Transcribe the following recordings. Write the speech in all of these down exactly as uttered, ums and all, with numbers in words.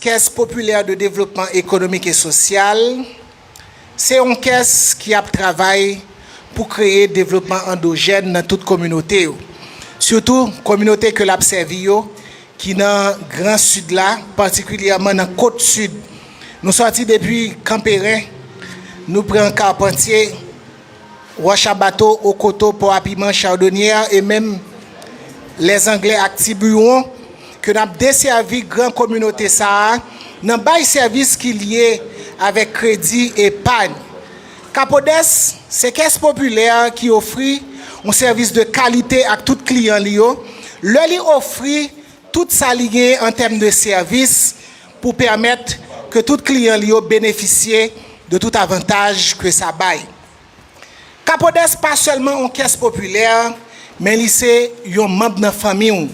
Caisse Populaire de Développement Économique et Social, se yon kès ki ap travay pou kreye devlopman andojèn nan tout kominote yo. Sitou kominote ke l ap sèvi yo, ki nan Gran Sid la, patikilyèman nan Kot Sid. Nou sòti depi Kanperen, nou pran Kapantye, Wòch a Bato, Okoto, Pò a Piman, Chadonyè e menm Lèzanglè ak Tibiwon, ke n ap desèvi gran kominote sa a nan bay sèvis ki lye avèk kredi epany. Kapodès se kès popilè ki ofri yon sèvis de kalite ak tout kliyan li yo, lè li ofri tout sa li genyen an tèm de sèvis pou pèmèt ke tout kliyan li yo benefisye de tout avantaj ke sa bay. Kapodès pa sèlman yon kès popilè, men li se yon manm nan fanmi w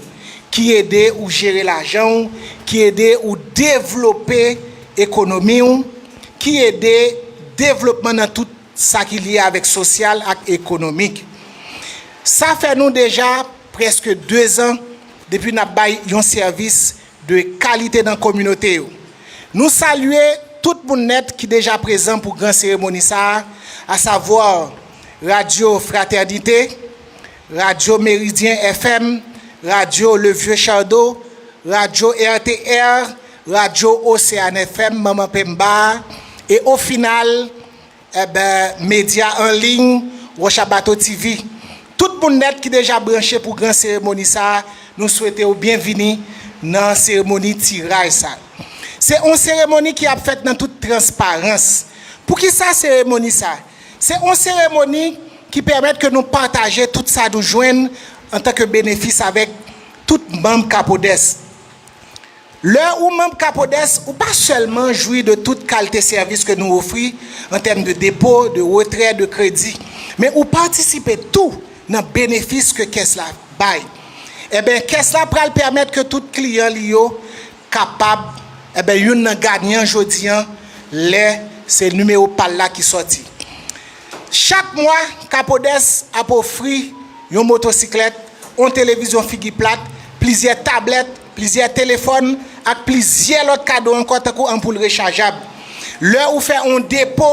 ki ede ou jere lajan w, ki ede ou devlope ekonomi w, ki ede devlopman nan tout sa ki lye avèk sosyal ak ekonomik. Sa fè nou deja prèske dezan depi n ap bay yon sèvis de kalite nan kominote yo. Nou salye tout moun nèt ki deja prezan pou gran seremoni sa a, asavwa Radyo Fratènite, Radyo Meridyen F M, Radyo Le Vieux Chardot, Radyo R T R, Radyo Océane F M, Manman Pemba, e o final, enben, medya an liy, Wòch a Bato T V. Tout moun nèt ki deja branche pou gran seremoni sa a, nou swete w byenvini nan seremoni tiraj sa a. Se yon seremoni ki ap fèt nan tout transparans. Poukisa seremoni sa a? Se yon seremoni ki pèmèt ke nou pataje tout sa nou jwenn antanke benefis avèk tout manm Kapodès. Lè ou manm Kapodès, ou pa sèlman jwi de tout kalite sèvis ke nou ofri an tèm de depo, de retrè, de kredi, men ou patisipe tou nan benefis ke kès la bay. Enben, kès la pral pèmèt ke tout kliyan li yo kapab, enben, youn nan ganyan jodi a, lè se nimewo pa l la ki sòti. Chak mwa, Kapodès ap ofri yon motosiklèt, yon televizyon figi plat, plizyè tablèt, plizyè telefòn ak plizyè lòt kado ankò, tankou anpoul rechajab. Lè ou fè yon depo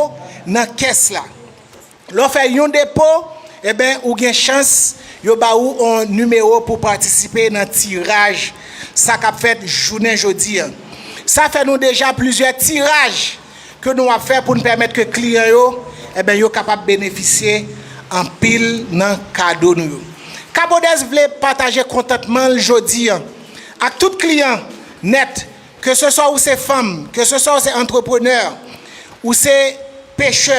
nan kès la, lè w fè yon depo, enben, ou gen chans yo ba ou yon nimewo pou patisipe nan tiraj sa k ap fèt jounen jodi a. Sa fè nou deja plizyè tiraj ke nou ap fè pou n pèmèt ke kliyan yo, enben, yo kapab benefisye anpil nan kado nou yo. Kapodès vle pataje kontantman l jodi a ak tout kliyan nèt, keseswa ou se fanm, keseswa ou se antreprenè, ou se pechè,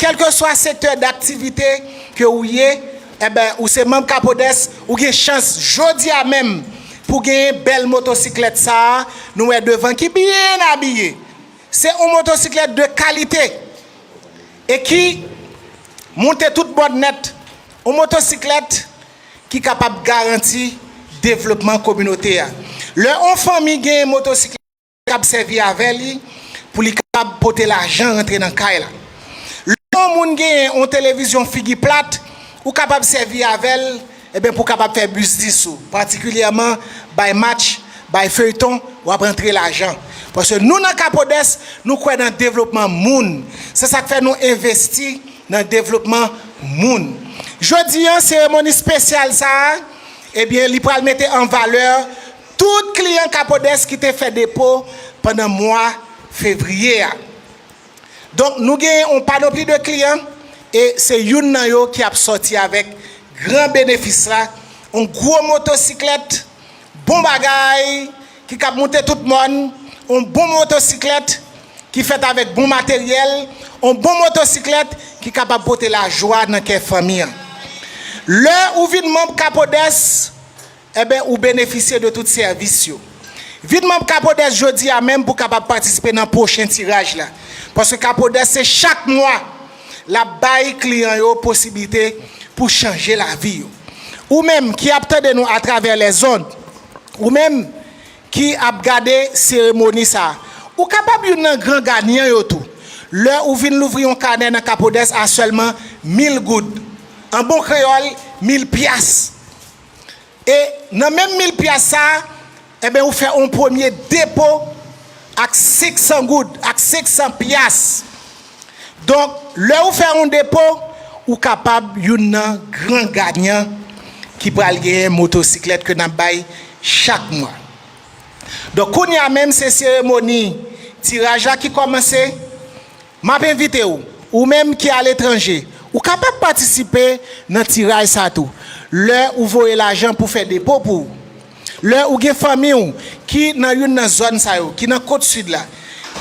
kèlkeswa sektè daktivite ke ou ye, enben, ou se manm Kapodès, ou gen chans jodi a menm pou genyen bèl motosiklèt sa a, nou wè devan ki byen abiye. Se yon motosiklèt de kalite e ki moute tout bòd nèt. Yon motosiklèt ki kapab garanti devlopman kominote a. Lè yon fanmi gen motosiklèt k ap sèvi avè li pou li kapab pote lajan rantre nan kay la. Lè yon moun genyen yon televizyon figi plat, ou kapab sèvi avè l, enben, pou w kapab fè biznis ou, patikilyèman bay match, bay feyton, w ap rantre lajan. Paske nou nan Kapodès, nou kwè nan devlopman moun. Se sa k fè nou envesti nan devlopman moun. Jodi a, seremoni espesyal sa a, ebyen, li pral mete an valè tout kliyan Kapodès ki te fè depo pandan mwa fevriye a. Donk, nou genyen yon panopli de kliyan, e se youn nan yo ki ap sòti avèk gran benefis la, yon gwo motosiklèt, bon bagay, ki kab moute tout mòn, yon bon motosiklèt ki fèt avèk bon materyèl, yon bon motosiklèt ki kapab pote lajwa nan kè fanmi an. Lè ou vin manm Kapodès, enben, ou benefisye de tout sèvis yo. Vin manm Kapodès jodi a menm pou w kapab patisipe nan pwochen tiraj la. Paske Kapodès se chak mwa l ap bay kliyan yo posiblite pou chanje lavi yo. Ou menm ki ap tande nou atravè lèzond, ou menm ki ap gade seremoni sa a, ou kapab youn nan gran ganyan yo tou. Lè ou vin louvri yon kanè nan Kapodès a sèlman mil goud, an bon kreyòl, mil pyas. E nan menm mil pyas sa a, enben, ou fè yon premye depo Ak senk san goud, ak senk san pyas. Donk, lè ou fè yon depo, ou kapab youn nan gran ganyan ki pral genyen motosiklèt ke n ap bay chak mwa. Donk, kounye a menm, se seremoni tiraj la ki kòmanse. M ap envite w, ou menm ki aletranje, ou kapab patisipe nan tiraj sa tou. Lè ou voye lajan pou fè depo pou ou, lè ou gen fanmi w ki nan youn nan zòn sa yo, ki nan Kot Sid la,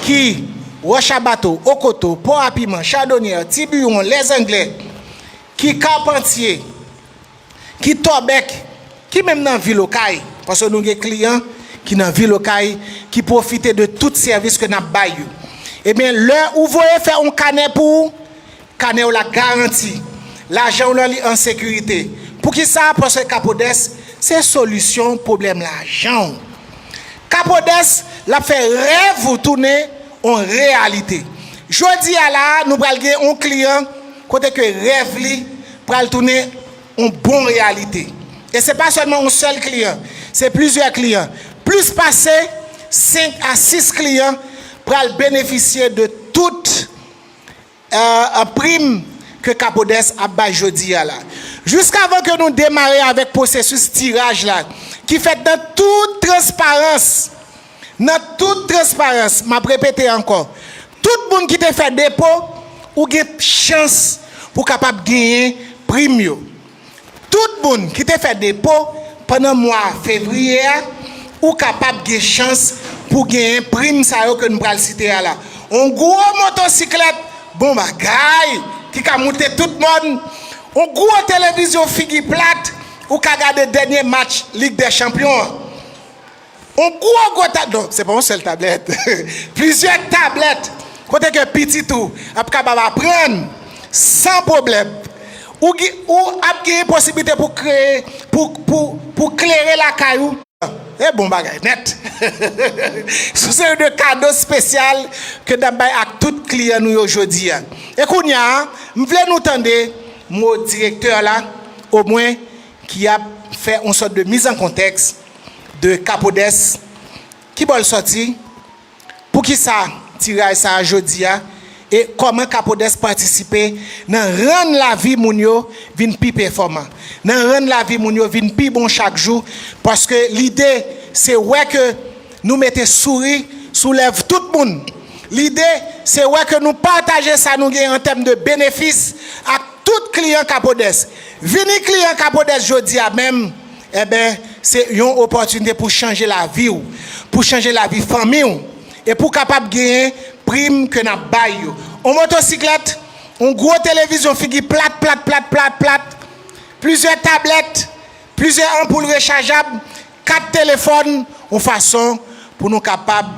ki Wòch a Bato, Okoto, Pò a Piman, Chadonyè, Tibiwon, Lèzanglè, ki Kapantye, ki Tòbèk, ki menm nan vil Okay, paske nou gen kliyan ki nan vil Okay, ki pwofite de tout sèvis ke n ap bay yo. Ebyen, lè ou voye fè yon kanè pou ou, kanè w la garanti, lajan w lan li an sekirite. Poukisa? Paske Kapodès se solisyon pwoblèm lajan w. Kapodès, l ap fè rèv ou tounen yon reyalite. Jodi a la, nou pral gen yon kliyan kote ke rèv li pral tounen yon bon reyalite. E se pa sèlman yon sèl kliyan, se plizyè kliyan. Plis pase senk a sis kliyan pral benefisye de tout, euh, prim ke Kapodès ap bay jodi a la. Jiskavan ke nou demare avèk pwosesis tiraj la, ki fèt nan tout transparans, nan tout transparans, m ap repete ankò, tout moun ki te fè depo, ou gen chans pou kapab genyen prim yo. Tout moun ki te fè depo pandan mwa fevriye a, ou kapab gen chans pou genyen prim sa yo ke nou pral site a la. On gwo motosiklèt, bon bagay, ki ka moute tout mòn. On gwo televizyon figi plat, ou ka gade dènye match Lig dè Chanpyon an. On gwo gwo ta-, non, se pa yon sèl tablèt. Plizyè tablèt. Kote ke pitit ou ap kapab aprann san pwoblèm. Ou, ou ap gen posiblite pou kreye, pou, pou, pou klere lakay ou. E bon bagay, nèt. Se yon seri de kado espesyal ke n ap bay ak tout kliyan nou yo jodi a. E kounye a, m vle nou tande mo direktè la, omwen, ki ap fè yon sòt de miz an kontèks de Kapodès, ki bò l sòti, poukisa tiraj sa a jodi a, e kòman Kapodès patisipe nan rann lavi moun yo vin pi pèfòman, nan rann lavi moun yo vin pi bon chak jou, paske lide se wè ke nou mete souri sou lèv tout moun. Lide se wè ke nou pataje sa nou gen an tèm de benefis ak tout kliyan Kapodès. Vini kliyan Kapodès jodi a menm, enben, se yon opòtinite pou chanje lavi w, pou chanje lavi fanmi w, e pou kapab genyen prim ke n ap bay yo. On motosiklèt, on gwo televizyon figi plat, plat, plat, plat, plat, plizyè tablèt, plizyè anpoul rechajab, kat telefòn, yon fason pou nou kapab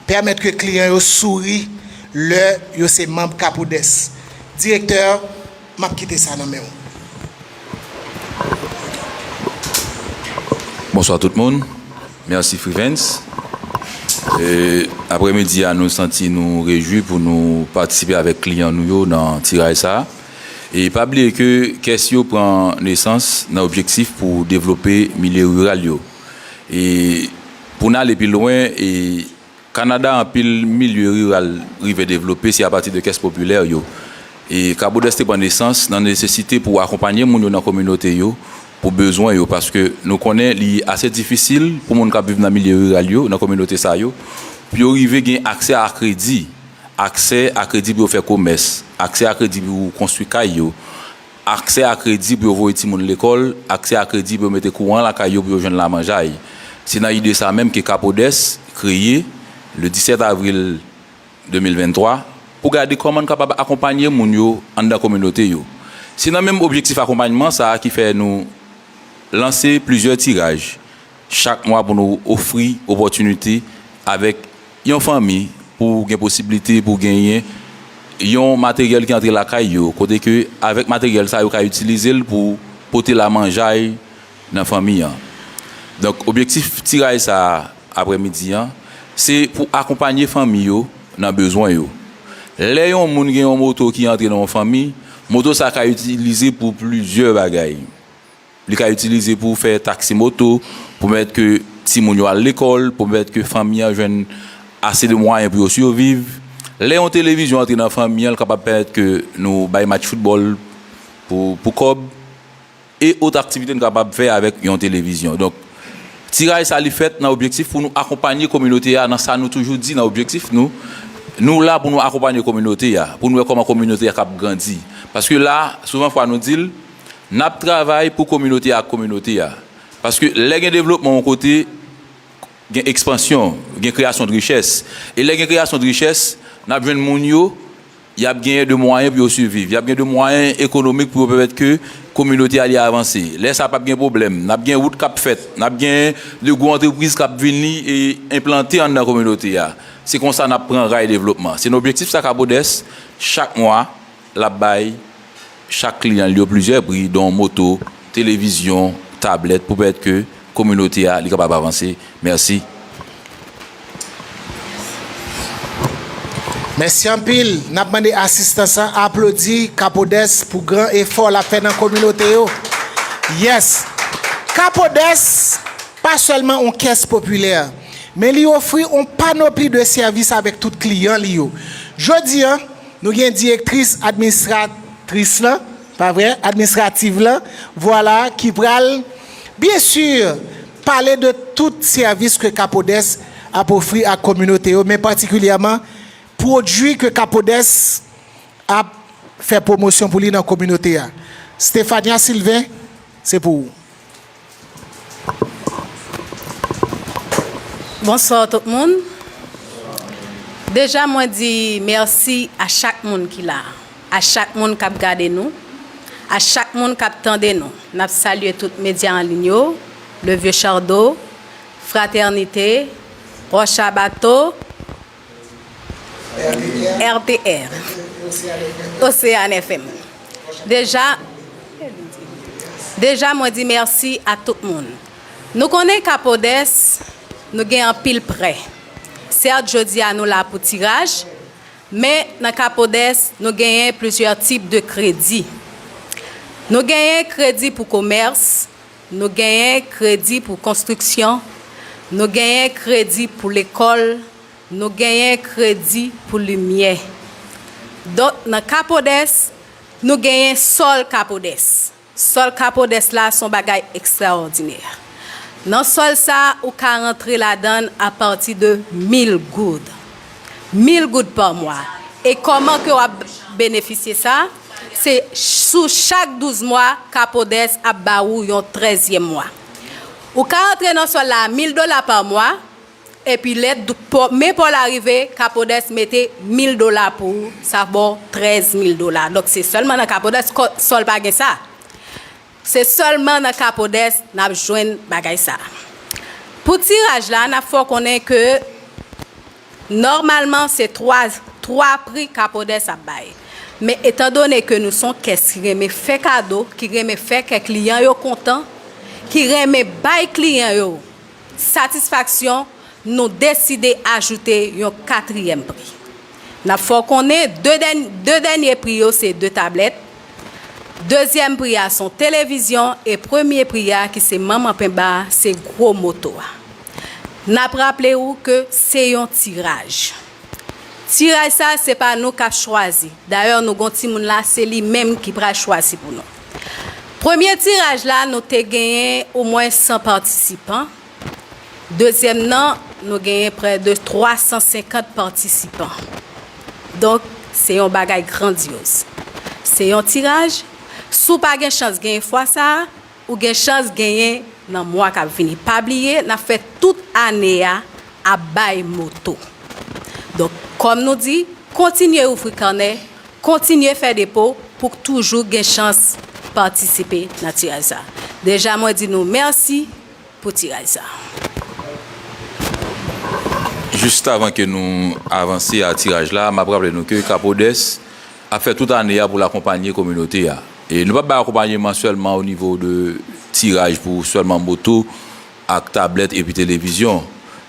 pèmèt ke kliyan yo souri lè yo se manm Kapodès. Direktè, m ap kite sa nan men w. Bonswa tout moun. Mèsi Frivens. E, aprèmidi a, nou santi nou rejwi pou nou patisipe avèk kliyan nou yo nan tiraj sa a. E pa bliye ke kès yo pran nesans nan objektif pou devlope milye riral yo. E pou n ale pi lwen, e Kanada, anpil milye riral rive devlope se apati de kès popilè yo. E Kapodès te pran nesans nan nesesite pou akonpanye moun yo nan kominote yo, pou bezwen yo, paske nou konnen li ase difisil pou moun k ap viv nan milye riral yo, nan kominote sa yo, pou yo rive gen aksè a kredi, aksè a kredi pou yo fè komès, aksè a kredi pou yo konstwi kay yo, aksè a kredi pou yo voye timoun lekòl, aksè a kredi pou yo mete kouran lakay yo pou yo jwenn lamanjay. Se nan ide sa menm ke Kapodès kreye, le disèt avril de mil venntwa, pou gade kòman n kapab akonpanye moun yo anndan kominote yo. Se nan menm objektif akonpayman sa a ki fè nou lanse plizyè tiraj chak mwa pou nou ofri opòtinite avèk yon fanmi pou gen posiblite pou genyen yon materyèl ki antre lakay yo, kote ke avèk materyèl sa yo ka itilize l pou pote lamanjay nan fanmi an. Donk, objektif tiraj sa a aprèmidi an, se pou akonpanye fanmi yo nan bezwen yo. Lè yon moun gen yon moto ki antre nan yon fanmi, moto sa ka itilize pou plizyè bagay. Li ka itilize pou fè taksi moto, pou pèmèt ke timoun yo al lekòl, pou pèmèt ke fanmi an jwenn ase de mwayen pou yo siviv. Lè yon televizyon antre nan fanmi an, l kapab pèmèt ke nou bay match foutbòl pou, pou kòb e ot aktivite n kapab fè avèk yon televizyon. Donk, tiraj sa li fèt nan objektif pou nou akonpanye kominote a nan sa nou toujou di nan objektif nou. Nou la pou nou akonpanye kominote a, pou nou wè kòman kominote a k ap grandi. Paske la, souvan fwa nou di l, n ap travay pou kominote a ak kominote a. Paske lè gen devlopman yon kote, gen ekspansyon, gen kreyasyon de richès. E lè gen kreyasyon de richès, n ap jwenn moun yo, y ap genyen de mwayen pou yo siviv. Y ap gen de mwayen ekonomik pou yo pèmèt ke kominote a li avanse. Lè sa a p ap gen pwoblèm. N ap gen wout k ap fèt. N ap gen de gwo antrepriz k ap vini e enplante anndan kominote a. Se konsa n ap pran ray devlopman. Se nan objektif sa K A P O D E S, chak mwa, l ap bay chak kliyan l yo plizyè pri, don moto, televizyon, tablèt, pou pèmèt ke kominote a li kapab avanse. Mèsi. Mèsi anpil. N ap mande asistans lan aplodi K A P O D E S pou gran efò l ap fè nan kominote yo. Yes. K A P O D E S pa sèlman yon kès popilè, men li ofri yon panopli de sèvis avèk tout kliyan li yo. Jodi a, nou gen direktris administratris lan, pa vre, administrativ lan, vwala, ki pral, byen si, pale de tout sèvis ke K A P O D E S ap ofri ak kominote yo, men patikilyèman pwodui ke K A P O D E S ap fè pwomosyon pou li nan kominote a. Stephania Sylvain, se pou ou. Bonswa tout moun. Deja mwen di mèsi a chak moun ki la, a chak moun k ap gade nou, a chak moun k ap tande nou. N ap salye tout medya an liy yo, Le Vieux Chardot, Fraternité, Rocha Bato, R T R, Ocean F M. Deja, deja mwen di mèsi a tout moun. Nou konnen K A P O D E S, nou gen anpil prè. Sèt, jodi a nou la pou tiraj, men nan K A P O D E S, nou genyen plizyè tip de kredi. Nou genyen kredi pou komès, nou genyen kredi pou konstriksyon, nou genyen kredi pou lekòl, nou genyen kredi pou limyè. Donk, nan K A P O D E S, nou genyen sòl K A P O D E S. Sòl K A P O D E S la se yon bagay ekstraòdinè. Nan sòl sa, ou ka rantre ladan l apati de mil goud. Mil goud pa mwa. E kòman ke w ap benefisye sa? Se sou chak douz mwa, K A P O D E S ap ba ou yon trèzyèm mwa. Ou ka rantre nan sòl la a mil dola pa mwa, epi lè men pa w la rive, K A P O D E S mete mil dola pou ou, sa ba w trèz mil dola. Donk, se sèlman nan K A P O D E S sòl pa gen sa. Se sèlman nan K A P O D E S n ap jwenn bagay sa. Pou tiraj la, n ap fè w konnen ke nòmalman se twa, twa pri K A P O D E S ap bay. Men etandone ke nou se yon kès ki renmen fè kado, ki renmen fè kè kliyan yo kontan, ki renmen bay kliyan yo satisfaksyon, nou deside ajoute yon katriyèm pri. N ap fè w konnen de dèn, de dènye pri yo se de tablèt, dezyèm pri a se yon televizyon e premye pri a ki se manman penba a se gwo moto a. N ap raple ou ke se yon tiraj. Tiraj sa se pa nou k ap chwazi. Dayè nou gen yon timoun la se li menm ki pral chwazi pou nou. Premye tiraj la nou te genyen omwen san patisipan. Dezyèm nan, nou genyen prè de twa san senkant patisipan. Donk, se yon bagay grandyoz. Se yon tiraj, si w pa gen chans genyen fwa sa a, ou gen chans genyen nan mwa k ap vini. Pa bliye, n ap fè tout ane a ap bay moto. Donk, kòm nou di, kontinye ouvri kanè, kontinye fè depo pou w toujou gen chans patisipe nan tiraj sa. Deja mwen di nou mèsi pou tiraj sa. Jis avan ke nou avanse a tiraj la, m ap raple nou ke K A P O D E S ap fè tout ane a pou l akonpanye kominote a. E nou p ap bay akonpanyeman sèlman o nivo de tiraj pou sèlman moto ak tablèt epi televizyon.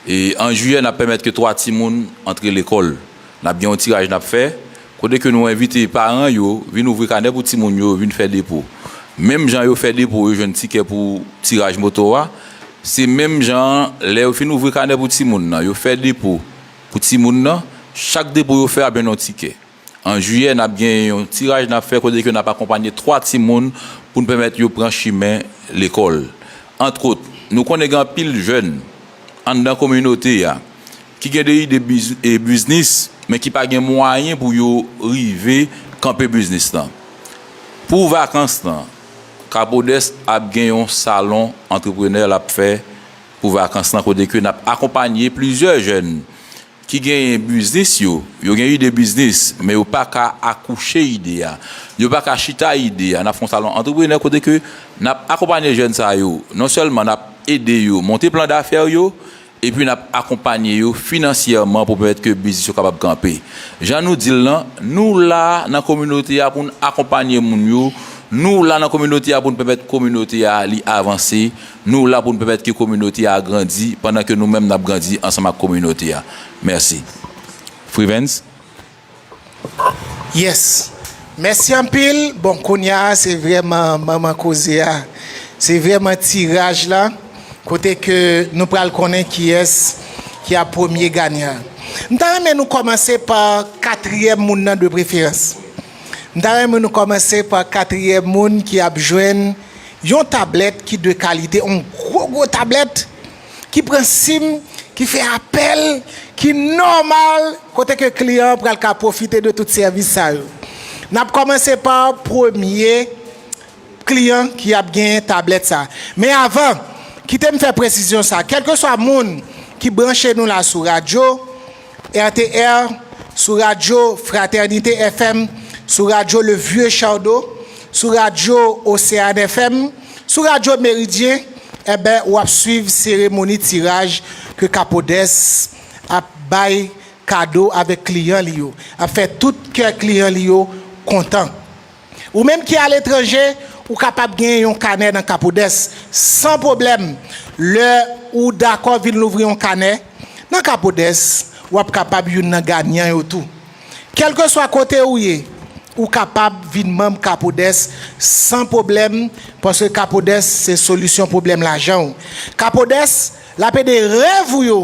E an jiyè, n ap pèmèt ke twa timoun antre lekòl. N ap gen yon tiraj n ap fè, kote ke nou envite paran yo vin ouvri kanè pou timoun yo vin fè depo. Menm jan yo fè depo, yo jwenn tikè pou tiraj moto a, se menm jan an, lè yo fin ouvri kanè pou timoun nan, yo fè depo, pou timoun nan, chak depo yo fè ap jwenn yon tikè. An jiyè, n ap gen yon tiraj n ap fè kote ke n ap akonpanye twa timoun pou n pèmèt yo pran chimen lekòl. Antwot, nou konnen gen anpil jèn anndan kominote a ki gen de ide biz- e biznis, men ki pa gen mwayen pou yo rive kanpe biznis lan. Pou vakans lan, Kapodès ap gen yon salon antreprenè l ap fè pou vakans lan, kote ke n ap akonpanye plizyè jèn ki genyen biznis yo, yo gen ide biznis, men yo pa ka akouche ide a. Yo pa ka chita ide a. N ap fè yon salon antreprenè kote ke n ap akonpanye jèn sa yo. Non sèlman n ap ede yo monte plan dafè yo, epi n ap akonpanye yo finansyèman pou pèmèt ke biznis yo kapab kanpe. Jan nou di l lan, nou la nan kominote a pou n akonpanye moun yo, nou la nan kominote a pou n pèmèt kominote a li avanse, nou la pou n pèmèt ke kominote a grandi, pandan ke nou menm n ap grandi ansanm ak kominote a. Mèsi. Frivens? Yes. Mèsi anpil. Bon, kounye a, se vrèman manman koze a. Se vrèman tiraj la, kote ke nou pral konnen kiyès ki ap premye ganyan. M ta renmen nou kòmanse pa katriyèm moun nan de preferans. M ta renmen nou kòmanse pa katriyèm moun ki ap jwenn yon tablèt ki de kalite, yon gwo gwo tablèt ki pran sim, ki fè apèl, ki nòmal, kote ke kliyan an pral ka pwofite de tout sèvis sa yo. N ap kòmanse pa premye kliyan ki ap gen tablèt sa. Men avan, kite m fè presizyon sa. Kèlkeswa moun ki branche nou la sou radyo, R T R, sou radyo Fraternité F M, sou radyo Le Vieux Chardot, sou radyo Océane F M, sou radyo Méridien, enben, w ap swiv seremoni tiraj ke Kapodès ap bay kado avèk kliyan li yo, ap fè tout kè kliyan li yo kontan. Ou menm ki aletranje, ou kapab gen yon kanè nan Kapodès san pwoblèm. Lè ou dakò vin louvri yon kanè nan Kapodès, w ap kapab youn nan ganyan yo tou. Kèlkeswa kote ou ye, ou kapab vin manm Kapodès san pwoblèm, paske Kapodès se solisyon pwoblèm lajan w. Kapodès, l ap ede rèv ou yo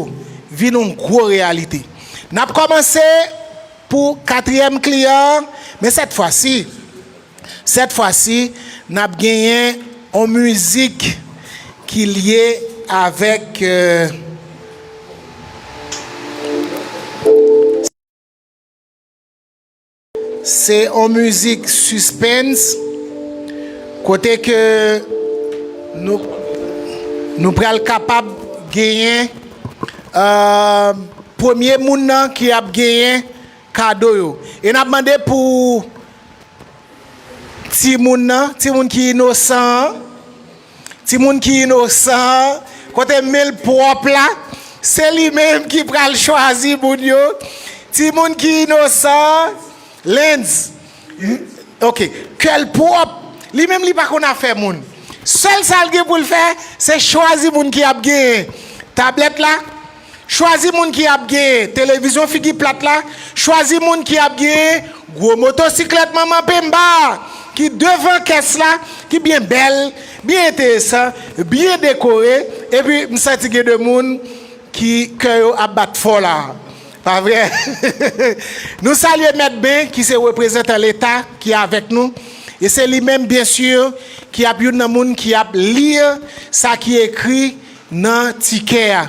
vin yon gwo reyalite. N ap kòmanse pou katriyèm kliyan an, men sèt fwa si, sèt fwa si, n ap genyen yon mizik ki lye avèk, euh, se yon mizik suspense, kote ke nou, nou pral kapab genyen, euh, premye moun nan ki ap genyen kado yo. E n ap mande pou timoun nan, timoun ki inosan an, timoun ki inosan an, kote men l pwòp la, se li menm ki pral chwazi moun yo. Timoun ki inosan an, Lens, ok, kè l pwòp, li menm li pa konn afè moun. Sèl sa l gen pou l fè, se chwazi moun ki ap genyen tablèt la, chwazi moun ki ap genyen televizyon figi plat la, chwazi moun ki ap genyen gwo motosiklèt Manman Pemba a, ki devan kès la, ki byen bèl, byen enteresan, byen dekore, epi m santi gen de moun ki kè yo ap bat fò la. Pa vre? Nou salye Mèt Ben, ki se reprezantan Leta, ki avèk nou. E se li menm, byen si, ki ap youn nan moun ki ap li sa ki ekri nan tikè a.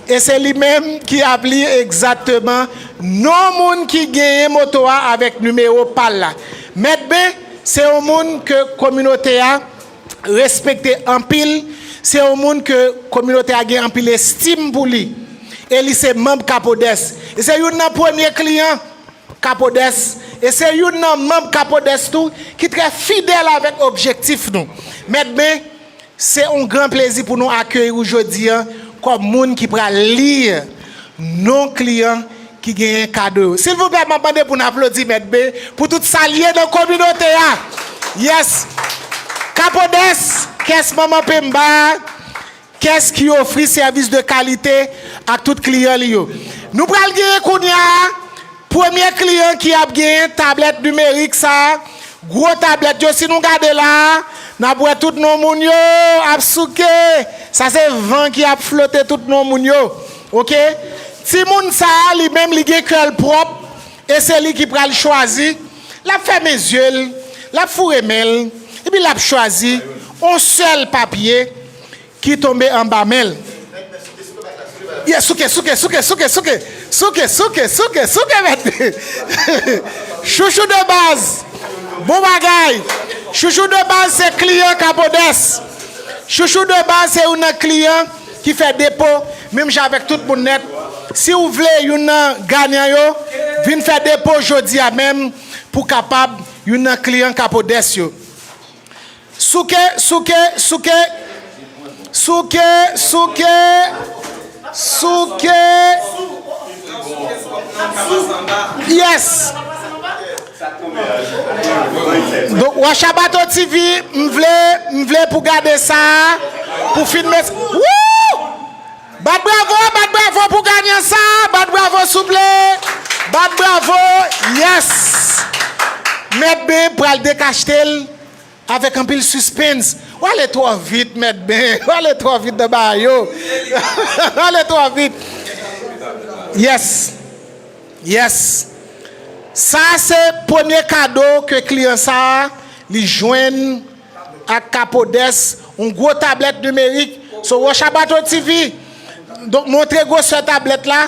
E se li menm ki ap li egzakteman non moun ki genyen moto a avèk nimewo pa l la. Mèt Ben, se yon moun ke kominote a respekte anpil, se yon moun ke kominote a gen anpil estim pou li. E li se manm Kapodès. E se youn nan premye kliyan Kapodès. E se youn nan manm Kapodès tou ki trè fidèl avèk objektif nou. Mèt Ben, se yon gran plezi pou nou akeyi w jodi a kòm moun ki pral li non kliyan ki genyen kado yo. Silvouplè, m ap mande pou n aplodi Mèt Ben pou tout sa l ye nan kominote a. Yes! Kapodès, kès Manman Pemba, kès ki ofri sèvis de kalite ak tout kliyan li yo. Nou pral genyen kounye a premye kliyan ki ap genyen tablèt nimerik sa a. Gwo tablèt yo, si nou gade la a, n ap wè tout non moun yo ap souke. Sa se van ki ap flote tout non moun yo. Oke? Timoun sa a, li menm, li gen kè l pwòp, e se li ki pral chwazi. L ap fèmen zye l, l ap foure men l, epi l ap chwazi yon sèl papye ki tonbe anba men l. Yeah, souke, souke, souke, souke, souke, souke, souke, souke, souke, mèt. Chouchou de baz. Bon bagay. Chouchou de baz se kliyan Kapodès. Chouchou de baz se youn nan kliyan ki fè depo, menm jan avèk tout moun nèt. Si w vle youn nan ganyan yo, vin fè depo jodi a menm pou kapab youn nan kliyan Kapodès yo. Souke, souke, souke. Souke, souke, souke. Yes. Donk, Wachabato T V, m vle, m vle pou gade sa, pou filme. Woo! Bat bravo, bat bravo pou ganyan sa, bat bravo souple. Bat bravo, yes. Mèt Ben pral dekachte l avèk anpil suspense. W ale twò vit, Mèt Ben. W ale twò vit nan bagay yo. W ale twò vit. Yes. Yes. Sa se premye kado ke kliyan sa a, li jwenn ak Kapodès, yon gwo tablèt nimerik. So, Wachabato T V, donk, montre gwosè tablèt la.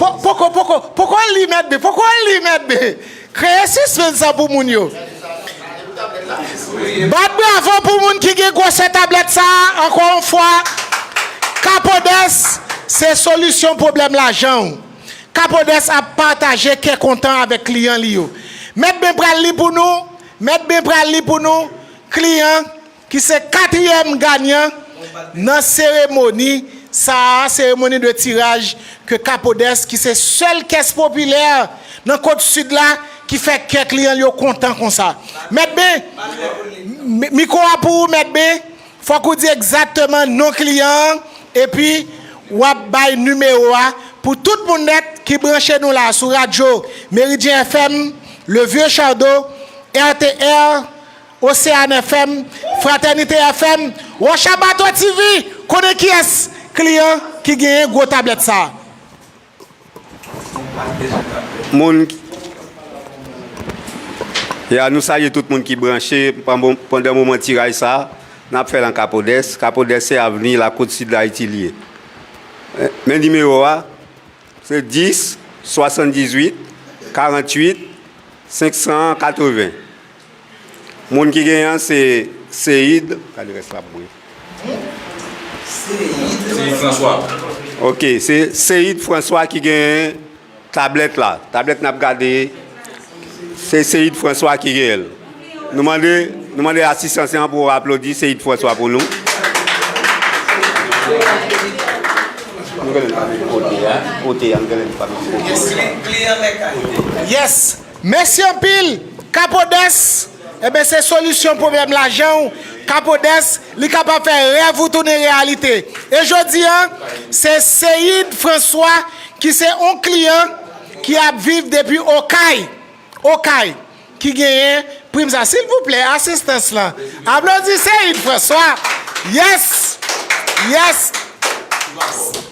Po-, poko, poko, poko li, Mèt Ben, poko li, Mèt Ben. Kreye sispens sa pou moun yo. Bat bravo pou moun ki gen gwosè tablèt sa a, ankò yon fwa. Kapodès, se solisyon pwoblèm lajan w. Kapodès ap pataje kè kontan avèk kliyan li yo. Mèt Ben pral li pou nou, Mèt Ben pral li pou nou, kliyan ki se katriyèm ganyan nan seremoni sa a, seremoni de tiraj ke Kapodès, ki se sèl kès popilè nan Kot Sid la, ki fè kè kliyan l yo kontan konsa. Mèt Ben, mi-, mikwo a pou ou, Mèt Ben. Fòk ou di egzakteman non kliyan an, epi w ap bay nimewo a pou tout moun nèt ki branche nou la sou radyo Meridyen F M, Le Vieux Chardot, R T R, Océane F M, Fraternité F M, Wachabato T V, konnen kiyès kliyan ki genyen gwo tablèt sa a. Moun, ya, nou salye tout moun ki branche pandan, pandan moman tiraj sa a. N ap fè l an Kapodès. Kapodès se avni la Côte Sud Haïti li ye. Men nimewo a, se dis, swasanndizuit, karanntuit, senk san katreven. Moun ki genyen an se Seid, gade rès la pou mwen. Seid François. Ok, se Seid François ki genyen tablèt la. Tablèt n ap gade, se Seid François ki genyen l. Nou mande, nou mande asistans lan pou aplodi Seid François pou nou. Nou genlè pa met kote a, kote a, nou genlè pa met kote a. Yes. Mèsi anpil, Kapodès. Enben, se solisyon pwoblèm lajan w. Kapodès, li kapab fè rèv ou tounen reyalite. E jodi a, se Seid François ki se yon kliyan ki ap viv depi Okay. Okay, ki genyen prim sa. Silvouplè, asistans lan, aplodi Seid François. Yes! Yes!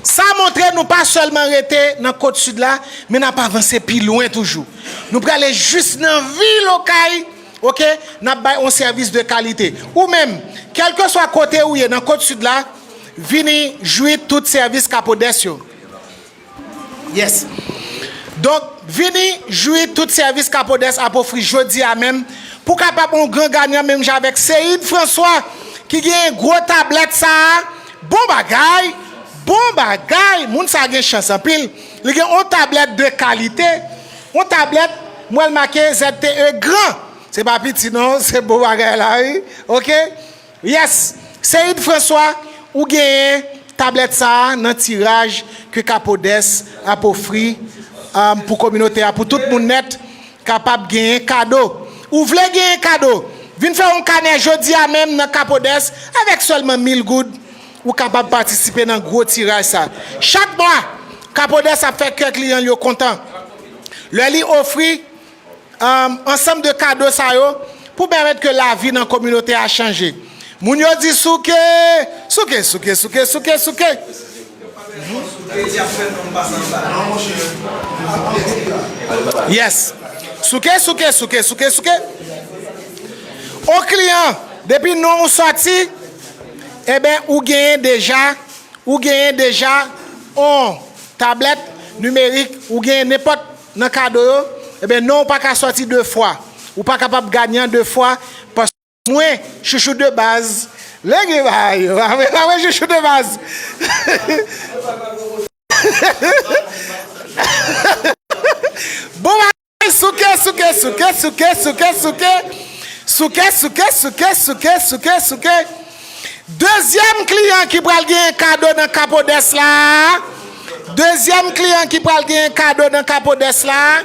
Sa montre nou pa sèlman rete nan Kot Sid la, men n ap avanse pi lwen toujou. Nou prale jis nan vil Okay, oke? N ap bay yon sèvis de kalite. Ou menm, kèlkeswa kote ou ye nan Kot Sid la, vini jwi tout sèvis Kapodès yo. Yes. Donk, vini jwi tout sèvis Kapodès ap ofri jodi a menm pou kapab yon gran ganyan menm jan avèk Seid François ki genyen gwo tablèt sa a. Bon bagay! Bon bagay! Moun sa gen chans anpil. Li gen yon tablèt de kalite. Yon tablèt, m wè l make Z T E gran. Se pa piti non, se bon bagay la wi. Oke? Yes, Seid François, ou genyen tablèt sa a nan tiraj ke Kapodès ap ofri, um, pou kominote a, pou tout moun nèt kapab genyen kado. Ou vle genyen kado? Vin fè yon kanè jodi a menm nan Kapodès avèk sèlman mil goud. Ou kapab patisipe nan gwo tiraj sa. Chak mwa, Kapodès ap fè kè kliyan l yo kontan lè li ofri um, ansanm de kado sa yo pou pèmèt ke lavi nan kominote a chanje. Moun yo di souke, souke, souke, souke, souke, souke. Yes. Souke, souke, souke, souke, souke. On kliyan, depi non ou sòti, eben, ou genyen deja, ou genyen deja on tablèt nimerik, ou genyen nenpòt nan kado yo, eben, non ou pa ka sòti de fwa. Ou pa kapab ganyan de fwa, paske mwen, chouchou de baz, lè gen bagay yo, pa vre, pa vre, chouchou de baz. Bon bagay, souke, souke, souke, souke, souke, souke. Souke, souke, souke, souke, souke, souke. Dezyèm kliyan ki pral genyen kado nan Kapodès la. Dezyèm kliyan ki pral genyen kado nan Kapodès la.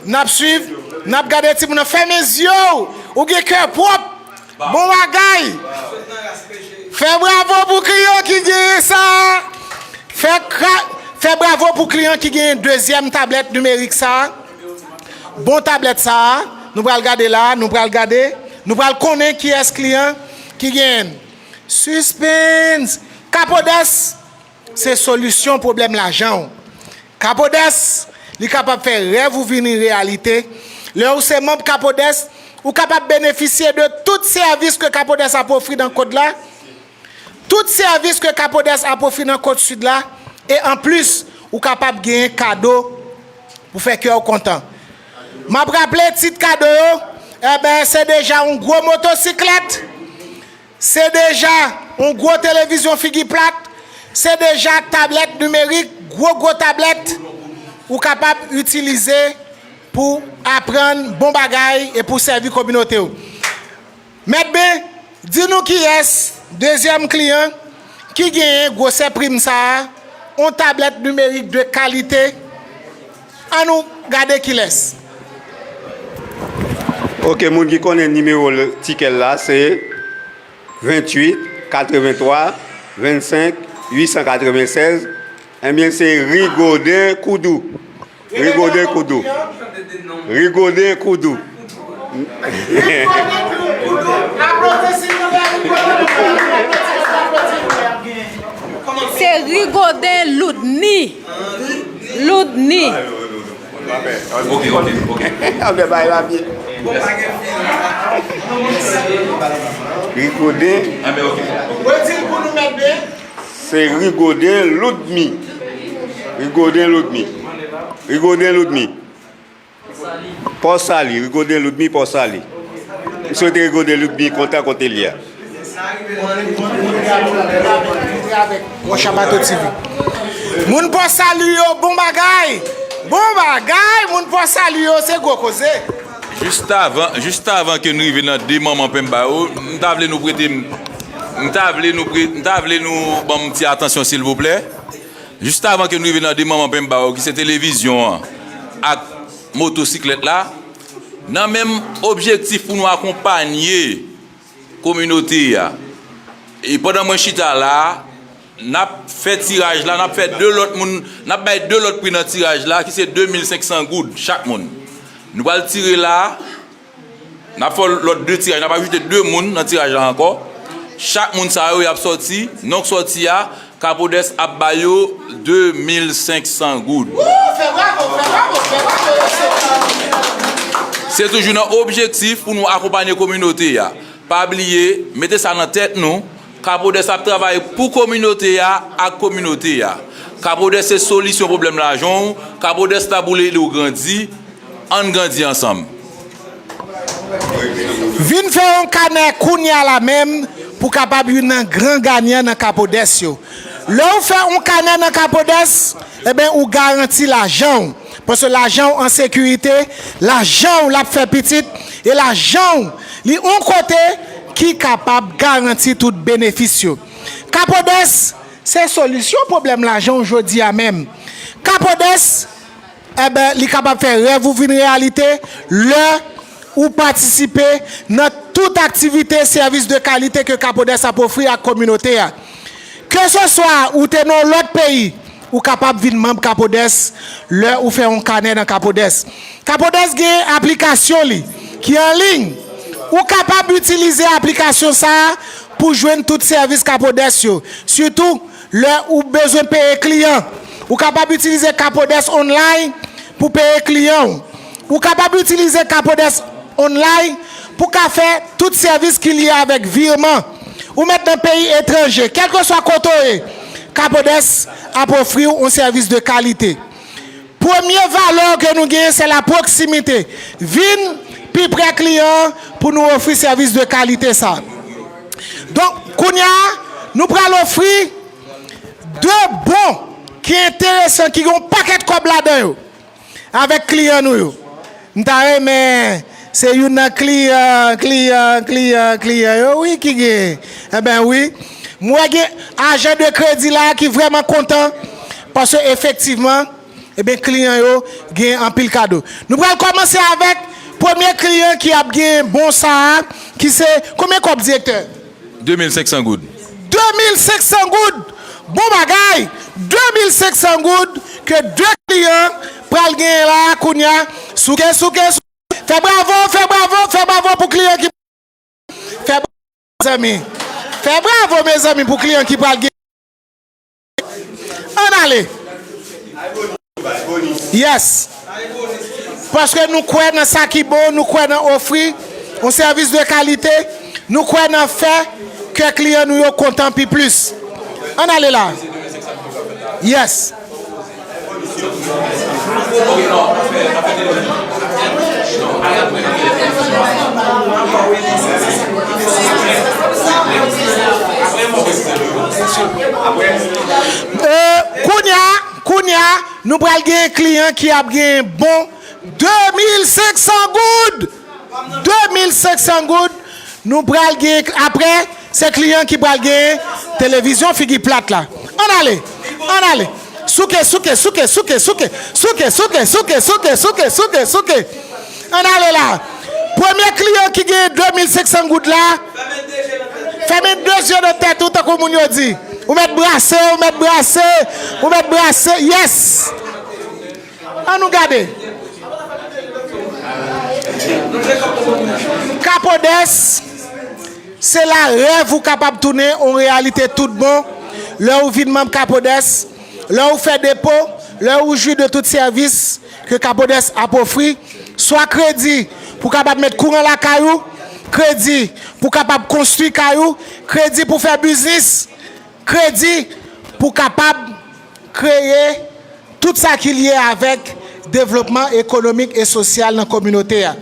N ap swiv, n ap gade timoun nan. Fèmen zye w. Ou gen kè pwòp. Bon bagay. Fè bravo pou kliyan ki genyen sa. Fè kra-, fè bravo pou kliyan ki genyen dezyèm tablèt nimerik sa. Bon tablèt sa a, nou pral gade la, nou pral gade, nou pral konnen kiyès kliyan ki genyen. Suspens! Kapodès, se solisyon pwoblèm lajan w. Kapodès, li kapab fè rèv ou vini reyalite. Lè ou se manm Kapodès, ou kapab benefisye de tout sèvis ke Kapodès ap ofri nan kòd la. Tout sèvis ke Kapodès ap ofri nan Kòt Sid la, e anplis, ou kapab genyen kado pou fè kè w kontan. M ap raple tit kado yo, enben, se deja yon gwo motosiklèt, se deja yon gwo televizyon figi plat, se deja tablèt nimerik, gwo, gwo tablèt, ou kapab itilize pou aprann bon bagay e pou sèvi kominote w. Mèt Ben, di nou kiyès dezyèm kliyan ki genyen gwosè prim sa a, on tablèt nimerik de kalite. Ann nou gade kilès. Ok, moun ki konnen nimewo l-, tikè l la, se venntuit katrevenntwa vennsenk uitsan katrevennsèz. Ebyen, se Rigoden Koudou. Rigoden Koudou. Rigoden Koudou. Se Rigoden Loudni. Loudni. Ok, ok, ok. Anbè bay la byen. Rigoden. Anbè, ok, ok. Se Rigoden Loudmi. Rigoden Loudmi. Rigoden Loudmi. Pòsali, Rigoden Loudmi, Pòsali. M swete Rigoden Loudmi kontan kote l ye a. Wòch a Bato T V. Moun Pòsali yo, bon bagay! Bon bagay, moun Pòsali yo, se gwo koze. Jis avan, jis avan ke n rive nan de manman penba yo, m ta vle nou prete m, m ta vle nou pre-, m ta vle nou ban m ti atansyon, silvouplè. Jis avan ke n rive nan de manman penba yo, ki se televizyon an ak motosiklèt la, nan menm objektif pou nou akonpanye kominote a. E pandan mwen chita la, n ap fè tiraj la, n ap fè de lòt moun, n ap bay de lòt pri nan tiraj la, ki se de mil senk san goud chak moun. Nou pral tire la, n ap fè lòt de tiraj, n ap ajoute de moun nan tiraj la ankò. Chak moun sa yo, y ap sòti, non k sòti a, Kapodès ap ba yo de mil senk san goud. Wou, fè bravo, fè bravo, fè bravo, yo se Se toujou nan objektif pou nou akonpanye kominote a. Pa bliye, mete sa nan tèt nou, Kapodès ap travay pou kominote a, ak kominote a. Kapodès se solisyon pwoblèm lajan w, Kapodès la pou l ede w grandi, ann grandi ansanm. Vin fè yon kanè kounye a la menm pou kapab youn nan gran ganyan nan Kapodès yo. Lè w fè yon kanè nan Kapodès, eben, ou garanti lajan w. Paske lajan w an sekirite, lajan w l ap fè pitit, e lajan w, li yon kote ki kapab garanti tout benefis yo. Kapodès, se solisyon pwoblèm lajan w jodi a menm. Kapodès, eben, li kapab fè rèv ou vin reyalite lè ou patisipe nan tout aktivite sèvis de kalite ke Kapodès ap ofri ak kominote a. Keseswa ou te nan yon lòt peyi, ou kapab vin manm Kapodès lè ou fè yon kanè nan Kapodès. Kapodès gen aplikasyon li ki an liy. Ou kapab itilize aplikasyon sa a pou jwenn tout sèvis Kapodès yo. Sitou, Lè ou bezwen peye kliyan, ou kapab itilize Capodes Online pou peye kliyan w. Ou kapab itilize Capodes Online pou ka fè tout sèvis ki lye avèk virman. Ou mèt nan peyi etranje, kèlkeswa kote w ye, Capodes ap ofri w yon sèvis de kalite. Premye valè ke nou genyen, se la pwoksimite. Vin pi pre kliyan an pou nou ofri sèvis de kalite sa. Donk, kounye a, nou pral ofri de bon ki enteresan, ki gen yon pakèt kòb ladan yo, avèk kliyan nou yo. M ta renmen se youn nan kliyan, kliyan, kliyan, kliyan yo, wi, ki gen. Enben, wi. M wè gen ajan de kredi la ki vrèman kontan, paske efektivman, enben, kliyan yo gen anpil kado. Nou pral kòmanse avèk premye kliyan ki ap gen bon sa a, ki se, konbyen kòb, direktè? De mil senk san goud. De mil senk san goud! Bon bagay! De mil senk san goud ke de kliyan pral genyen la a kounye a. Souke, souke, souke. Fè bravo, fè bravo, fè bravo pou kliyan ki Fè bravo, mezanmi. Fè bravo, mezanmi, pou kliyan ki pral gen. Ann ale. Yes. Paske nou kwè nan sa ki bon, nou kwè nan ofri yon sèvis de kalite, nou kwè nan fè kè kliyan nou yo kontan pi plis. Ann ale la. Yes. Euh, kounye a, kounye a, nou pral gen kliyan ki ap gen bon de mil senk san goud. De mil senk san goud, nou pral gen, apre, se kliyan ki pral gen televizyon figi plat la. Ann ale, ann ale. Souke, souke, souke, souke, souke. Souke, souke, souke, souke, souke, souke, souke. Ann ale la. Premye kliyan ki gen de mil senk san goud la, fèmen de je nan tèt ou, tankou moun yo di. Ou mèt brase, ou mèt brase, ou mèt brase. Yes. Ann nou gade. Capodes, se la rèv ou kapab tounen yon reyalite tout bon. Lè ou vin manm Capodes, lè ou fè depo, lè ou jwi de tout sèvis ke Capodes ap ofri, swa kredi pou kapab met kouran lakay ou, kredi pou kapab konstwi kay ou, kredi pou fè biznis, kredi pou kapab kreye tout sa ki lye avèk devlopman ekonomik e sosyal nan kominote a.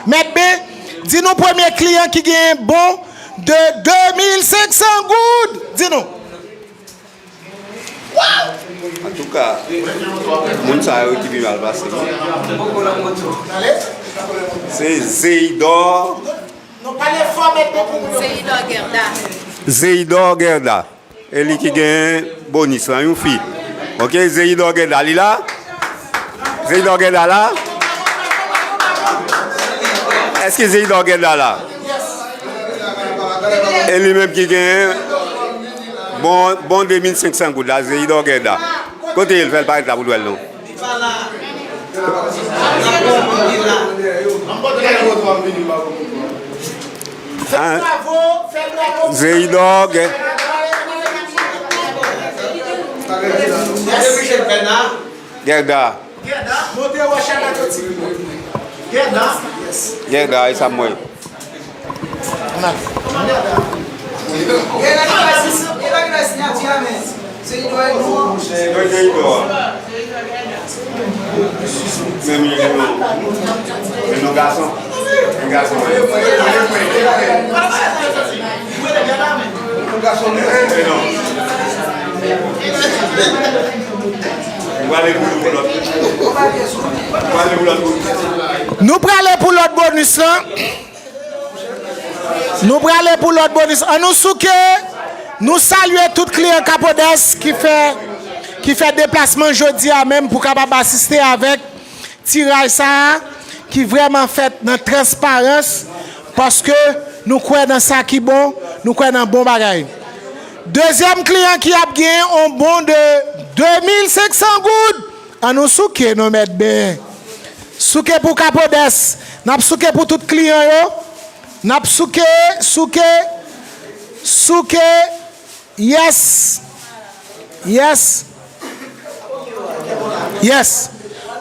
Mèt Ben, di nou premye kliyan ki genyen bon de de mil senk san goud. Di nou. Antouka, moun sa yo ki pi mal pase. Se Zeyidor. Zeyidor Gerda. Zeyidor Gerda. E li ki gen bonis lan, yon fi. Ok, Zeyidor Gerda, li la? Zeyidor Gerda la? Èske Zeyidor Gerda la? E li menm ki gen bon, bon de mil senk san goud la, Zeyidor Gerda. Kote l? Fè l parèt la pou l wè l non. An, Zeyidor Ge-, Gerda. Gerda, e sa m wè. Menm jan nou, men nou gason. Men gason. Men non. Nou prale pou, pou lòt. Nou prale pou lòt bonis. Nou prale pou lòt bonis lan. Nou prale pou lòt bonis. An nou souke, nou salye tout kliyan Capodes ki fè, ki fè deplasman jodi a menm pou kapab asiste avèk tiraj sa a, ki vrèman fèt nan transparans, paske nou kwè nan sa ki bon, nou kwè nan bon bagay. Dezyèm kliyan ki ap gen yon bon de de mil senk san goud. An nou souke non, Mèt Ben. Souke pou Capodes. N ap souke pou tout kliyan yo. N ap souke, souke, souke. Yes. Yes. Yes.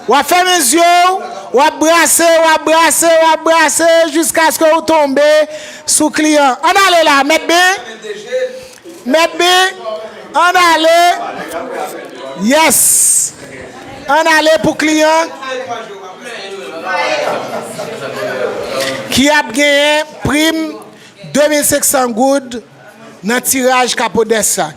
W ap fèmen zye w, w ap brase, w ap brase, w ap brase jiskaske w tonbe sou kliyan. Ann ale la, Mèt Ben. Mèt Ben, ann ale. Yes. Ann ale pou kliyan ki ap genyen prim de mil senk san goud nan tiraj Kapodès sa.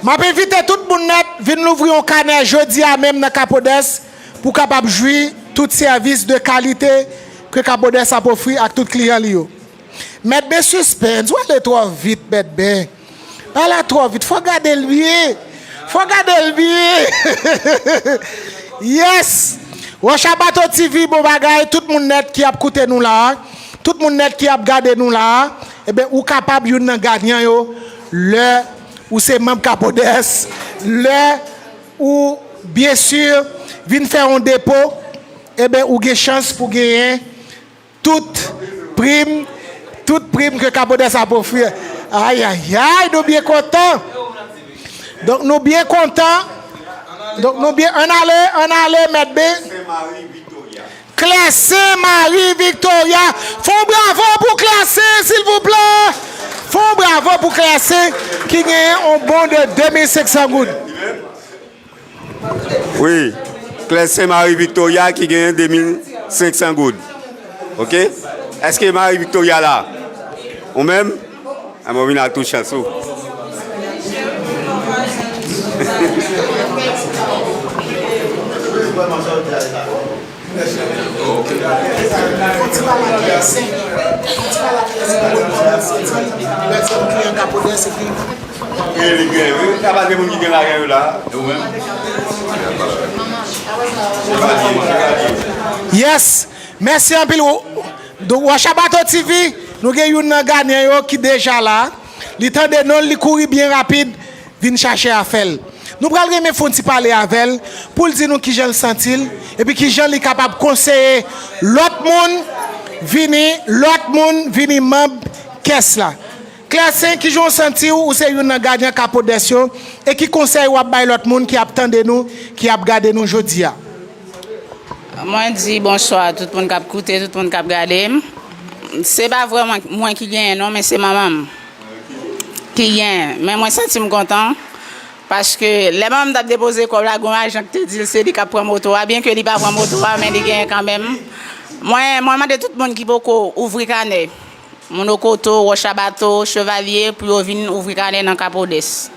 M ap envite tout moun nèt vin louvri yon kanè jodi a menm nan Kapodès pou w kapab jwi tout sèvis de kalite ke Kapodès ap ofri ak tout kliyan li yo. Mèt Ben, sispens, w ale twò vit, Mèt Ben. Pa la twò vit, fò gade l byen. Fò gade l byen. Yes! Rochabato T V, bon bagay, tout moun nèt ki ap koute nou la a, tout moun nèt ki ap gade nou la a, ebyen, ou kapab youn nan ganyan yo lè ou se manm Kapodès, lè ou, byen si, vin fè yon depo, ebyen, ou gen chans pou genyen tout prim, tout prim ke Kapodès ap ofri. Ayayay, nou byen kontan. Donk, nou byen kontan. Donk, nou byen, ann ale, ann ale, Mèt Ben. Klèsen Marie Victoria. Fè yon bravo pou Klèsen, silvouplè. Fè yon bravo pou Klèsen ki genyen yon bon de de mil senk san goud. Wi. Klèsen Marie Victoria ki genyen de mil senk san goud. Oke? Èske Marie Victoria la? Ou menm? A mwen vin ak tout chans ou. Fon ti pale a Klèsen. Fon ti pale a Klèsen. Fon ti pale a Klèsen. Klèsen, kliyan Kapodès, epi. Gen, li gen, wi. Sa pa de moun ki gen lajan yo la. E ou menm? Chevalier, chevalier. Yes. Mèsi anpil. Donk, Wachabato T V, nou gen youn nan ganyan yo ki deja la. Li tande non l, li kouri byen rapid, vin chache afè l. Nou pral renmen fè yon ti pale avè l pou l di nou kijan l santi l, epi kijan li kapab konseye lòt moun vini, lòt moun vini manm kès la. Klèsen, kijan w santi w, ou se youn nan gadyen Kapodès yo, e ki konsèy w ap bay lòt moun ki ap tande nou, ki ap gade nou jodi a? Mwen di bonswa tout moun k ap koute, tout moun k ap gade m. Se pa vrèman mwen ki genyen non, men se manman m ki genyen. Men mwen santi m kontan, paske lè manman m t ap depoze kòb la, gen yon ajan ki te di l se li k ap pran moto a, byenke li pa pran moto a, men li genyen kanmenm. Mwen, mwen mande tout moun ki poko ouvri kanè, moun Okoto, Wòchabato, Chevalye, pou yo vin ouvri kanè nan Kapodès.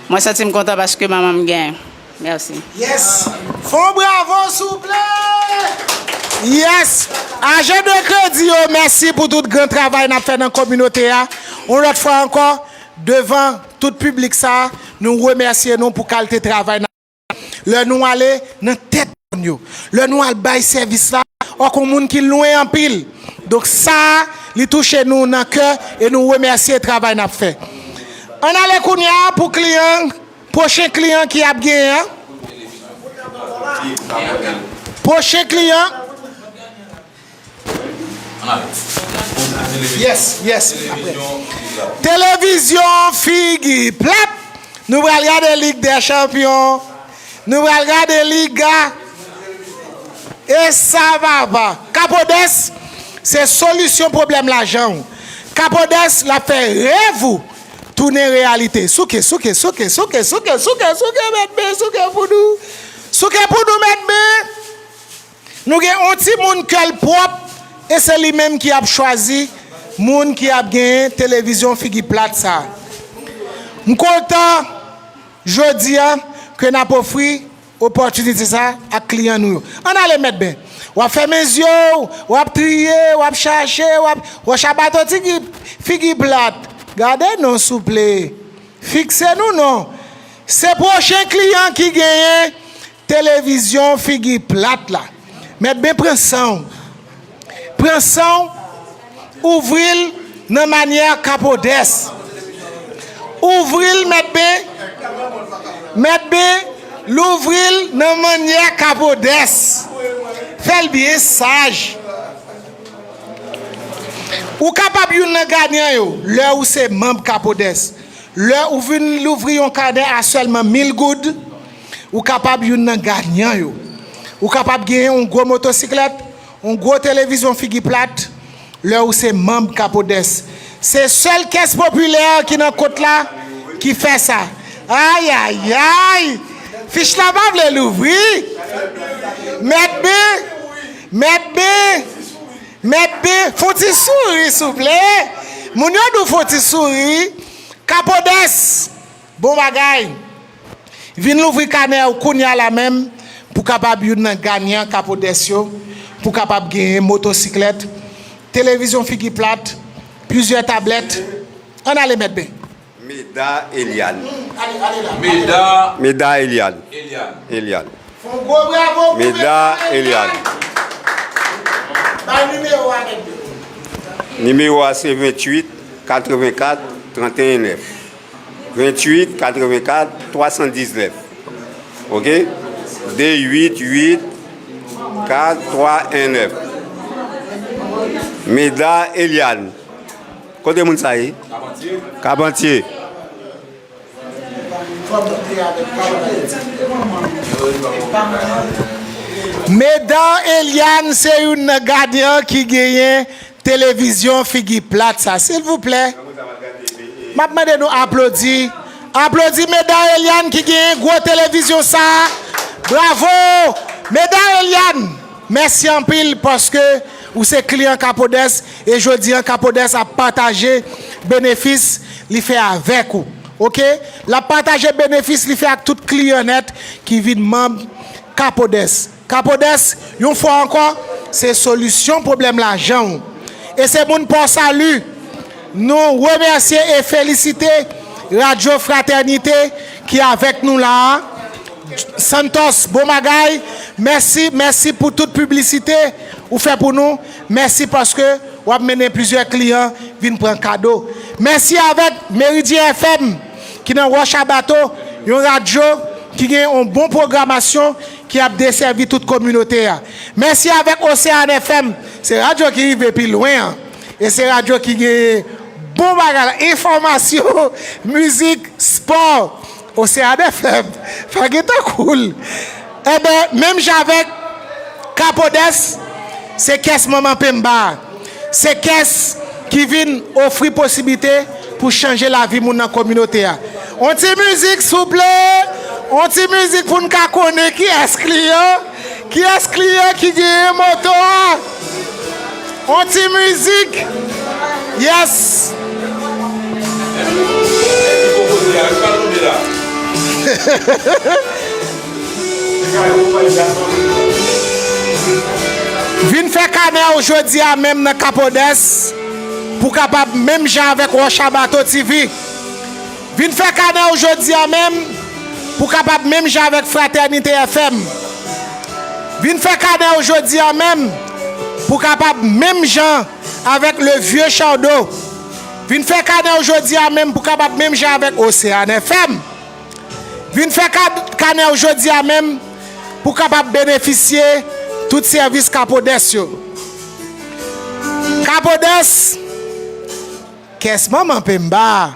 Mwen santi m kontan paske manman m genyen. Mèsi. Yes. Fè yon bravo, souple. Yes. Ajan de kredi yo, mèsi pou tout gran travay n ap fè nan kominote a. Yon lòt fwa ankò, devan tout piblik sa a, nou remèsye nou pou kalite travay n ap fè. Lè nou ale nan tèt moun yo, lè nou al bay sèvis la, òk yon moun ki lwen anpil. Donk sa a, li touche nou nan kè e nou remèsye travay n ap fè. Ann ale kounye a pou kliyan, pwochen kliyan ki ap genyen an. Pwochen kliyan. Yes, yes. Televizyon Figi Plat. Nou pral gade Lig dè Chanpyon. Nou pral gade Liga. E sa papa. Kapodès, se solisyon pwoblèm lajan w. Kapodès, l ap fè rèv ou tounen reyalite. Souke, souke, souke, Mèt Ben, souke pou nou. Souke pou nou, Mèt Ben. Nou gen yon timoun kè l pwòp, e se li menm ki ap chwazi moun ki ap genyen televizyon Figi Plat sa a. M kontan jodi a ke n ap ofri opòtinite sa a ak kliyan nou yo. Ann ale, Mèt Ben. W ap fèmen zye w, w ap triye, w ap chache, w ap, w ap chabato ti Figi Plat. Gade non, souple. Fikse nou non. Se pwochen kliyan ki genyen televizyon Figi Plat la. Mèt Ben, pran san w. Pran san w, ouvri l nan manyè Kapodès. Ouvri l, Mèt Ben. Mèt Ben, louvri l nan manyè Kapodès. Fè l byen saj. Ou kapab youn nan ganyan yo lè ou se manm Kapodès. Lè ou vin louvri yon kanè a sèlman mil goud, ou kapab youn nan ganyan yo. Ou kapab genyen yon gwo motosiklèt, yon gwo televizyon figi plat, lè ou se manm Kapodès. Se sèl kès popilè ki nan kot la ki fè sa. Ayayay! Fich la pa vle louvri. Mèt Ben, Mèt Ben, Mèt Ben, fon ti souri, souple. Moun yo di w fon ti souri. Kapodès, bon bagay. Vin louvri kanè w kounye a la menm pou kapab youn nan ganyan Kapodès yo, pou kapab genyen motosiklèt, televizyon figi plat, plizyè tablèt. Ann ale, Mèt Ben. Meda Eliane. Ale, ale la. Meda Meda Eliane. Eliane. Eliane. Fon gwo bravo pou Meda Meda Eliane. Eliane. Bay nimewo a, Mèt Ben. Nimewo a se venntuit katrevenkat tranteyen nèf. Venntuit katrevenkat twasandiznèf. Ok? De uit uit kat twa en nèf. Meda Eliane. Kote moun sa ye? Kabantye. Kabantye. Meda Eliane se youn nan gadyan ki genyen televizyon figi plat sa, silvouplè. M ap mande nou aplodi. Aplodi Meda Eliane ki genyen gwo televizyon sa. Bravo! Meda Eliane, mèsi anpil paske ou se kliyan Kapodès e jodi an Kapodès ap pataje benefis li fè avèk ou. Ok? L ap pataje benefis li fè ak tout kliyan nèt ki vin manm Kapodès. Kapodès, yon fwa ankò, se solisyon pwoblèm lajan w. E se moun Pò Sali. Nou remèsye e felisite Radyo Fratènite ki avèk nou la a. Santos, bon bagay. Mèsi, mèsi pou tout piblisite ou fè pou nou. Mèsi paske w ap mennen plizyè kliyan vin pran kado. Mèsi avèk Meridyen F M ki nan Wòch a Bato, yon radyo ki gen yon bon pwogramasyon ki ap desèvi tout kominote a. Mèsi avèk Ocean F M, se radyo ki rive pi lwen an. E se radyo ki gen bon bagay la, enfòmasyon, mizik, spò. Ocean F M, pa gen tankou l. Enben, menm jan avèk Kapodès, se kès Manman Penmba. Se kès ki vin ofri posiblite pou chanje lavi moun nan kominote a. On ti mizik, souple! On ti mizik pou n ka konnen kiyès kliyan, kiyès kliyan ki genyen moto a. On ti mizik. Yes. Vin fè kanè w jodi a menm nan Kapodès pou kapab menm jan avèk Wòch a Bato T V. Vin fè kanè w jodi a menm pou kapab menm jan avèk Fratènite F M. Vin fè kanè w jodi a menm pou kapab menm jan avèk Le Vieux Chardot. Vin fè kanè w jodi a menm pou kapab menm jan avèk Ocean F M. Vin fè ka-, kanè w jodi a menm pou kapab benefisye tout sèvis Kapodès yo. Kapodès, kès Manman Penmba.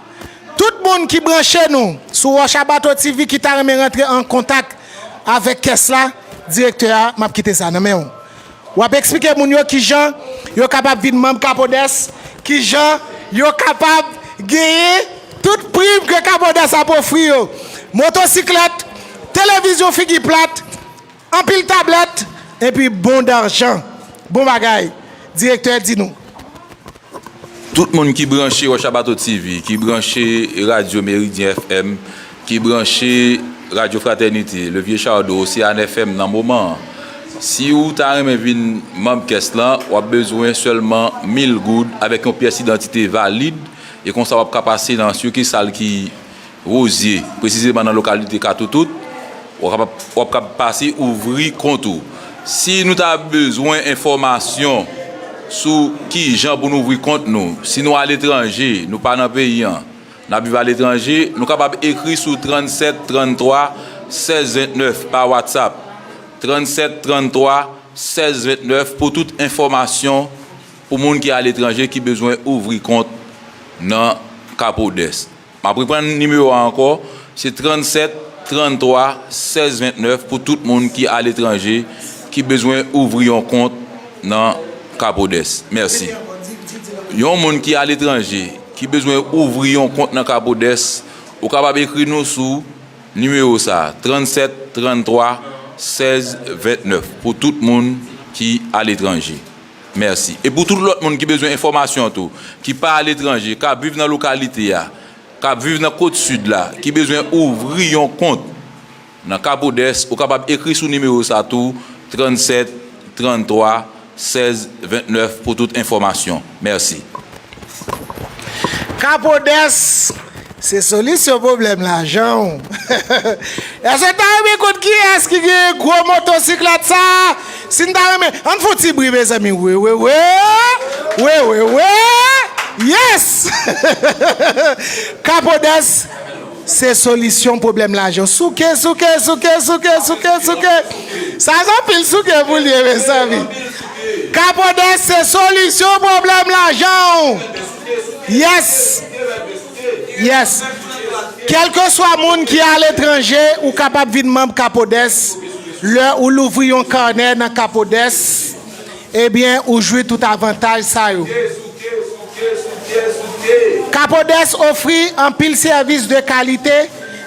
Tout moun ki branche nou sou Wòch a Bato T V ki ta renmen rantre an kontak avèk kès la, direktè a, m ap kite sa nan men w. W ap eksplike moun yo kijan yo kapab vin manm Kapodès, kijan yo kapab genyen tout prim ke Kapodès ap ofri yo. Motosiklèt, televizyon figi plat, anpil tablèt, epi bon dajan. Bon bagay. Direktè di nou. Tout moun ki branche Wòch a Bato T V, ki branche Radyo Meridyen F M, ki branche Radyo Fratènite, Le Vieux Chardot, Ocean F M nan moman an, si ou ta renmen vin manm kès lan, w ap bezwen sèlman mil goud avèk yon pyès idantite valid, e konsa w ap ka pase nan sikisal ki Wozye, presizeman nan lokalite Katoutout, w ap kab, w ap kab pase ouvri kont ou. Si nou ta bezwen enfòmasyon sou kijan pou nou ouvri kont nou, si nou aletranje, nou pa nan peyi an, n ap viv aletranje, nou kapab ekri sou trannsèt tranntwa sèz ventnèf pa WhatsApp. Trannsèt tranntwa sèz ventnèf pou tout enfòmasyon pou moun ki aletranje ki bezwen ouvri kont nan Kapodès. M ap reprann nimewo a ankò, se trannsèt tranntwa sèz ventnèf pou tout moun ki aletranje ki bezwen ouvri yon kont nan Capodes. Mèsi. Yon moun ki aletranje ki bezwen ouvri yon kont nan Capodes, ou kapab ekri nou sou nimewo sa a, trannsèt tranntwa sèz ventnèf, pou tout moun ki aletranje. Mèsi. E pou tout lòt moun ki bezwen enfòmasyon tou, ki pa aletranje, k ap viv nan lokalite a, k ap viv nan kot sid la, ki bezwen ouvri yon kont nan Capodes, ou kapab ekri sou nimewo sa tou, trannsèt tranntwa sèz ventnèf, pou tout enfòmasyon. Mèsi. Capodes, se solisyon pwoblèm lajan w. Èske n ta renmen konn kiyès ki gen gwo motosiklèt sa a? Si n ta renmen, ann fè yon ti bri, mezanmi. Wi, wi, wi. Wi, wi, wi. Yes! Capodes, se solisyon pwoblèm lajan. Souke, souke, souke, souke, souke, souke. Sa se anpil souke pou l ye, mezanmi. Capodes, se solisyon pwoblèm lajan w. Yes. Yes. Kèlkeswa moun ki aletranje, ou kapab vin manm Capodes. Lè ou louvri yon kanè nan Capodes, ebyen, ou jwi tout avantaj sa yo. Capodes ofri anpil sèvis de kalite,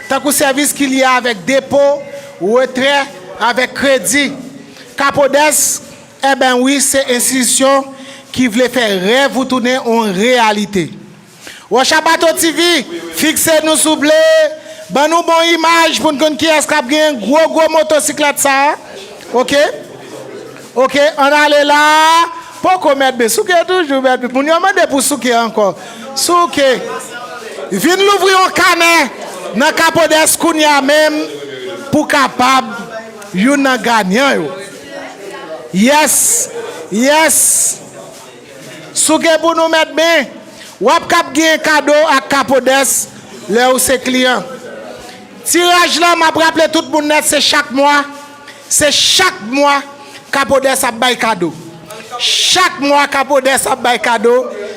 tankou sèvis ki lye avèk depo, retrè, avèk kredi. Capodes, enben wi, se enstitisyon ki vle fè rèv ou tounen yon reyalite. Rocha Bato T V, fikse nou souple. Ban nou bon imaj pou n konn kiyès k ap gen gwo, gwo motosiklèt sa a. Oke? Oke, ann ale la. Poko, Mèt Ben. Souke toujou, Mèt Ben. Moun yo mande pou souke ankò. Souke. Vin louvri yon kanè nan Capodes kounye a menm pou kapab youn nan ganyan yo. Yes. Yes. Souke pou nou, Mèt Ben. W ap kab gen kado ak Capodes lè ou se kliyan. Tiraj lan, m ap raple tout moun nèt, se chak mwa. Se chak mwa Capodes ap bay kado. Chak mwa Capodes ap bay kado.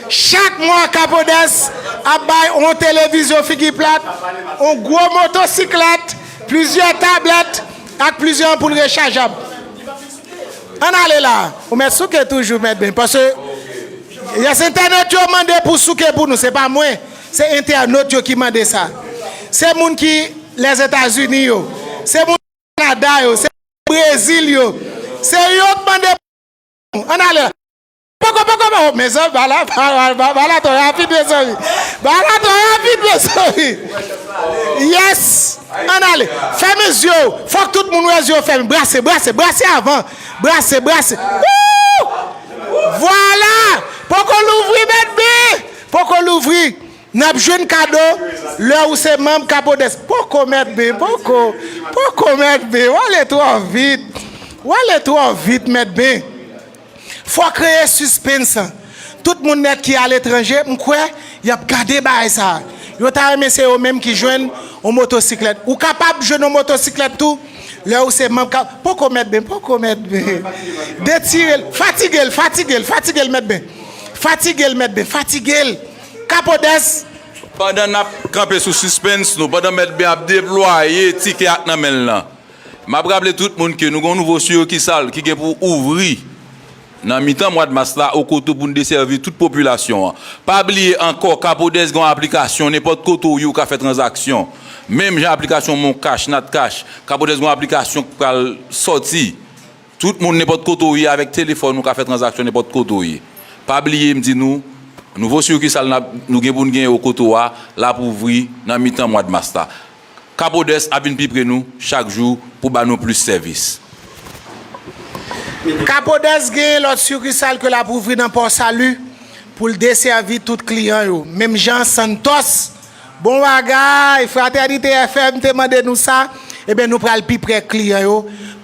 Chak mwa Capodes ap bay yon televizyon figi plat, yon gwo motosiklèt, plizyè tablèt ak plizyè anpoul rechajab. Ann ale la. Ou mèt souke toujou, Mèt Ben. Paske, yes, entènot yo mande pou souke pou nou. Se pa mwen. Se entènot yo ki mande sa. Se moun ki Lèzetazini yo. Se moun Kanada yo. Se Brezil yo. Se yo k mande pou nou. Ann ale la. Poko, poko, poko. Mezanmi, bagay la, bagay la, bagay la twò rapid, mezanmi. Bagay la twò rapid, mezanmi. Yes. Ann ale. Fèmen zye w. Fòk tout moun wè zye w fèmen. Brase, brase, brase avan. Brase, brase. Wouw! Vwala! Poko louvri, Mèt Ben. Poko louvri. N ap jwenn kado lè ou se manm Capodes. Poko, Mèt Ben, poko. Poko, Mèt Ben. W ale twò vit. W ale twò vit, Mèt Ben. Fò kreye sispens lan. Tout moun nèt ki aletranje, m kwè y ap gade bagay sa a. Yo ta renmen se yo menm ki jwenn yon motosiklèt. Ou kapab jwenn yon motosiklèt tou lè ou se manm ka. Poko, Mèt Ben, poko, Mèt Ben. Detire l. Fatige l, fatige l, fatige l, Mèt Ben. Fatige l, Mèt Ben, fatige l. Capodes. Pandan n ap kanpe sou sispens nou, pandan Mèt Ben ap deplwaye tikè ak nan men l lan, m ap raple tout moun ke nou gen yon nouvo sikisal ki gen pou ouvri nan mitan mwa d mas la, Okoto, pou n desèvi tout popilasyon an. Pa bliye ankò, Capodes gen yon aplikasyon, nenpòt kote w ye, ou ka fè tranzaksyon. Menm jan aplikasyon MonCash, NatCash, Capodes gen yon aplikasyon k pral sòti. Tout moun, nenpòt kote w ye, avèk telefòn ou ka fè tranzaksyon nenpòt kote w ye. Pa bliye, m di nou, nouvo sikisal n ap, nou gen pou n genyen Okoto a, l ap ouvri nan mitan mwa d mas la. Capodes ap vin pi pre nou chak jou pou ba nou plis sèvis. Capodes gen lòt sikisal ke l ap ouvri nan Pò Sali pou l desèvi tout kliyan yo. Menm jan Santos, bon bagay, Fratènite F M te mande nou sa, ebyen nou pral pi pre kliyan yo,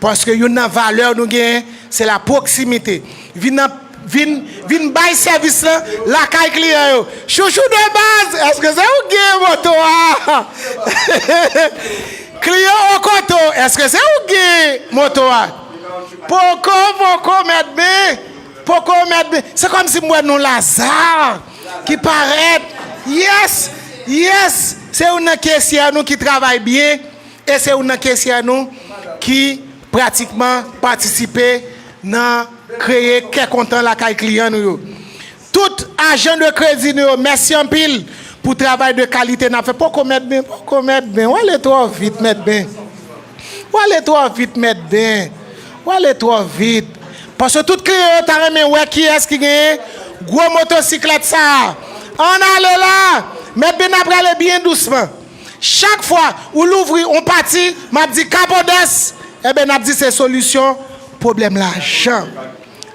paske youn nan valè nou genyen, se la pwoksimite. Vin nan Vin, vin bay sèvis lan lakay kliyan yo. Chouchou de baz, èske se ou k gen moto a? Kliyan Okoto, èske se ou k gen moto a? Poko, poko, Mèt Ben. Poko, Mèt Ben. Se kòmsi m wè non Laza ki parèt. Yes, yes. Se youn nan kesyè nou ki travay byen, e se youn nan kesyè nou ki pratikman patisipe nan kreye kè kontan lakay kliyan nou yo. Tout ajan de kredi nou yo, mèsi anpil pou travay de kalite n ap fè. Poko Mèt Ben, poko Mèt Ben, w ale twò vit, Mèt Ben. W ale twò vit, Mèt Ben. W ale twò vit. Paske tout kliyan yo ta renmen wè kiyès ki genyen gwo motosiklèt sa a. Ann ale la! Mèt Ben, n ap prale byen dousman. Chak fwa ou louvri yon pati, m ap di Kapodès, enben, n ap di se solisyon pwoblèm lajan.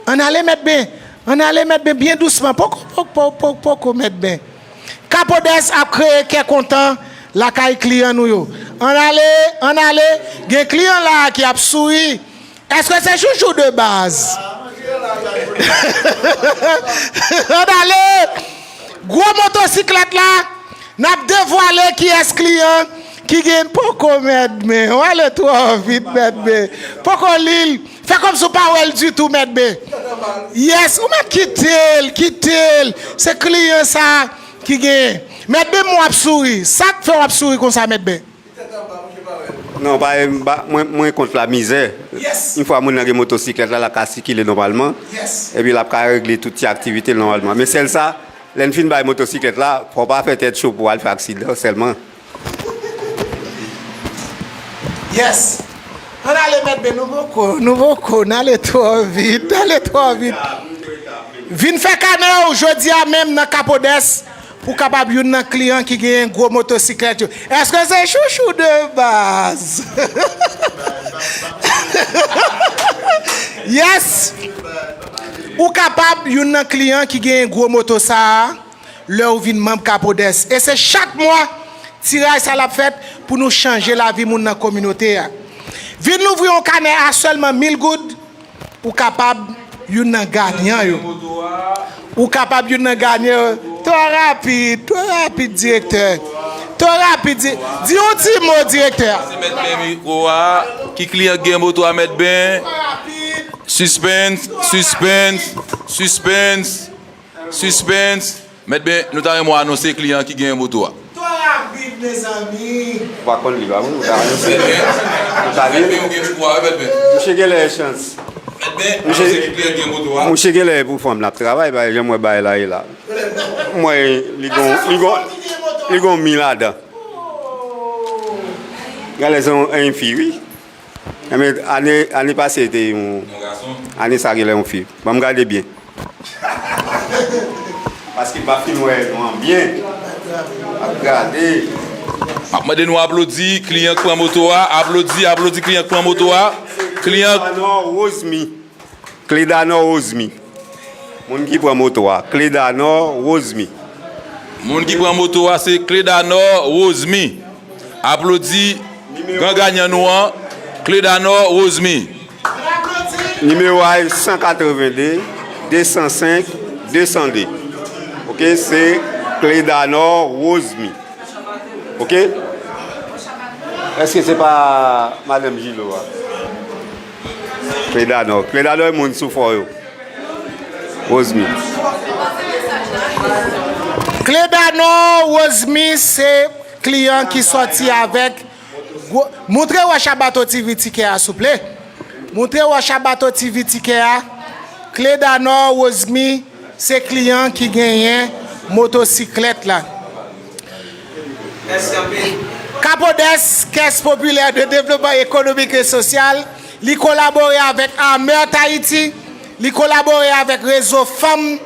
Ann ale, Mèt Ben. Ann ale, Mèt Ben, byen dousman. Poko, poko, poko, poko, Mèt Ben. Kapodès ap kreye kè kontan lakay kliyan nou yo. Ann ale, ann ale. Gen kliyan la a ki ap souri. Èske se chouchou de baz? Ann ale. Gwo motosiklèt la, n ap devwale kiyès kliyan ki gen poko Mèt Ben. W ale twò vit, Mèt Ben. Poko li l. Fè kòmsi w pa wè l ditou, Mèt Ben. Yes, ou mèt kite l, kite l. Se kliyan sa a ki genyen. Mèt Ben, men w ap souri. Sa k fè w ap souri konsa, Mèt Ben? Non, pa, pa, mwen, mwen kont lamizè. Yes. Yon fwa moun nan gen motosiklèt la, l ap ka sikile nòmalman. Yes. Epi l ap ka regle tout ti aktivite l nòmalman. Men sèl sa, lè n fin bay motosiklèt la, fò w pa fè tèt cho pou w al fè aksidan sèlman. Yes. Ann ale, Mèt Ben, nou poko, nou poko, n ale twò vit, n ale twò vit. Vin fè kanè w jodi a menm nan Kapodès pou w kapab youn nan kliyan ki genyen gwo motosiklèt yo. Èske se chouchou de baz? Yes! Ou kapab youn nan kliyan ki genyen gwo moto sa a lè w vin manm Kapodès. E se chak mwa tiraj sa l ap fèt pou nou chanje lavi moun nan kominote a. Vin louvri yon kanè a sèlman mil goud, ou kapab youn nan ganyan yo. Ou kapab youn nan ganyan yo. Twò rapid, twò rapid, direktè. Twò rapid, di, di yon ti mo, direktè. Se mèt men mikwo a, ki kliyan gen moto a, mèt ben? Twò rapid. Suspense, suspense, suspense. Suspense. Mèt ben, nou ta renmen w anonse kliyan ki genyen moto a. Twò rapid, mezanmi. Ou pa konn li, pa moun, ou ta anonse. Mèt ben. Ou ta vin. Mèt ben, ou gen mikwo a, wi, mèt ben. Misye gen lè chans. Mèt ben, anonse ki kliyan ki gen moto a. Misye gen lè pou fanm l ap travay, pa janm wè bagay la ye la. M wè li gon, li gon, li gon mi ladan. Gade se yon, yon fi, wi. Enben, ane, ane pase te yon, ane sa genlè yon fi. Ban m gade byen. Paske m pa fin wè non an byen. Ap gade. M ap mande nou aplodi kliyan k pran moto a. Aplodi, aplodi kliyan k pran moto a. Kliyan. Anò Wozmi. Kledanò Wozmi. Moun ki pran moto a, Kledanò Wozmi. Moun ki pran moto a se Kledanò Wozmi. Aplodi gran ganyan nou an, Kledanò Wozmi. Nimewo a se san katreven de, de san senk, de san de. Oke, se Kledanò Wozmi. Oke? Èske se pa madanm Jilo a? Kledanò. Kledanò e moun sou fò yo. Wozmi. Kledanò Wozmi se kliyan ki sòti avèk gwo, montre Wòch a Bato T V tikè a, souple. Montre Wòch a Bato T V tikè a. Kledanò Wozmi se kliyan ki genyen motosiklèt la. Kapodès, Caisse Populaire de Développement Économique et Social, li kolabore avèk Amert Haïti, li kolabore avèk Rezo Fanm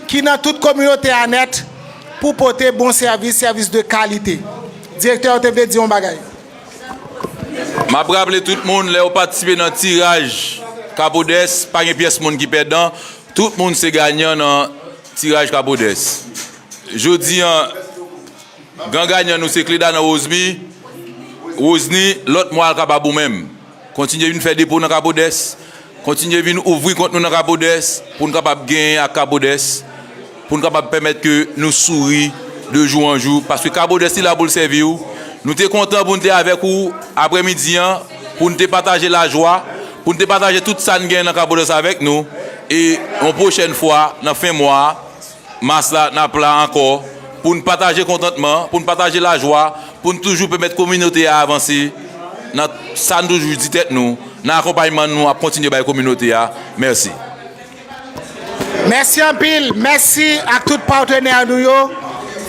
ki nan tout kominote a nèt pou pote bon sèvis, sèvis de kalite. Direktè, ou te vle di yon bagay? M ap raple tout moun, lè yo patisipe nan tiraj Kapodès, pa gen pyès moun ki pèdan, tout moun se ganyan nan tiraj Kapodès. Jodi a, gran ganyan nou se Kledanò Wozmi, Wozmi, lòt mwa a l kapab ou menm. Kontinye vin fè depo nan Kapodès, kontinye vin ouvri kont nou nan Kapodès, pou n kapab genyen ak Kapodès, pou n kapab pèmèt ke nou souri de jou an jou, paske Kapodès li la pou l sèvi w. Nou te kontan pou n te avèk ou aprèmidi an, pou n te pataje lajwa, pou n te pataje tout sa n gen nan Kapodès avèk nou, e yon pwochèn fwa, nan fen mwa a, mas la, n ap la ankò pou n pataje kontantman, pou n pataje lajwa, pou n toujou pèmèt kominote a avanse nan sa n toujou di tèt nou, nan akonpayman nou ap kontinye bay kominote a. Mèsi. Mèsi anpil. Mèsi ak tout patnè nou yo.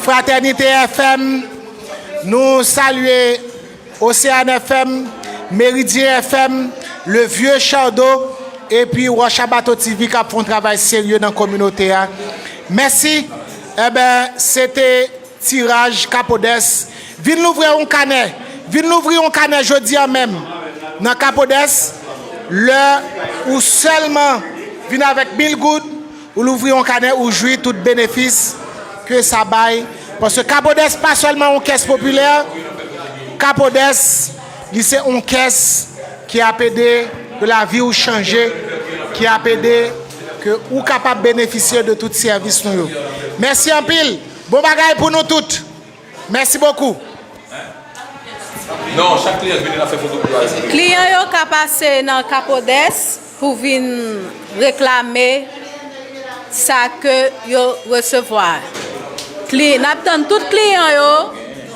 Fratènite F M, nou salye Ocean F M, Meridyen F M, Le Vieux Chardot, epi Wòch a Bato T V k ap fè yon travay serye nan kominote a. Mèsi. Enben, se te tiraj Kapodès. Vin louvri yon kanè. Vin louvri yon kanè jodi a menm. Nan Kapodès, lè ou sèlman vin avèk mil goud, ou louvri yon kanè, ou jwi tout benefis ke sa bay. Paske Kapodès pa sèlman yon kès popilè, Kapodès, li se yon kès ki ap ede ke lavi w chanje, ki ap ede ke ou kapab benefisye de tout sèvis nou yo. Mèsi anpil. Bon bagay pou nou tout. Mèsi bokou. Non, chak kliyan ki vini la fè foto pou yo. Kliyan yo ka pase nan Kapodès pou vin reklame sa ke yo resevwa. Kli, n ap tann tout kliyan yo.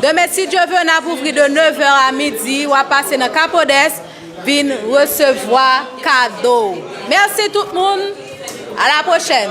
Demen, si Dye vle, n ap ouvri de nevè a midi. W ap pase nan Kapodès, vin resevwa kado. Mèsi tout moun. A la pwochèn.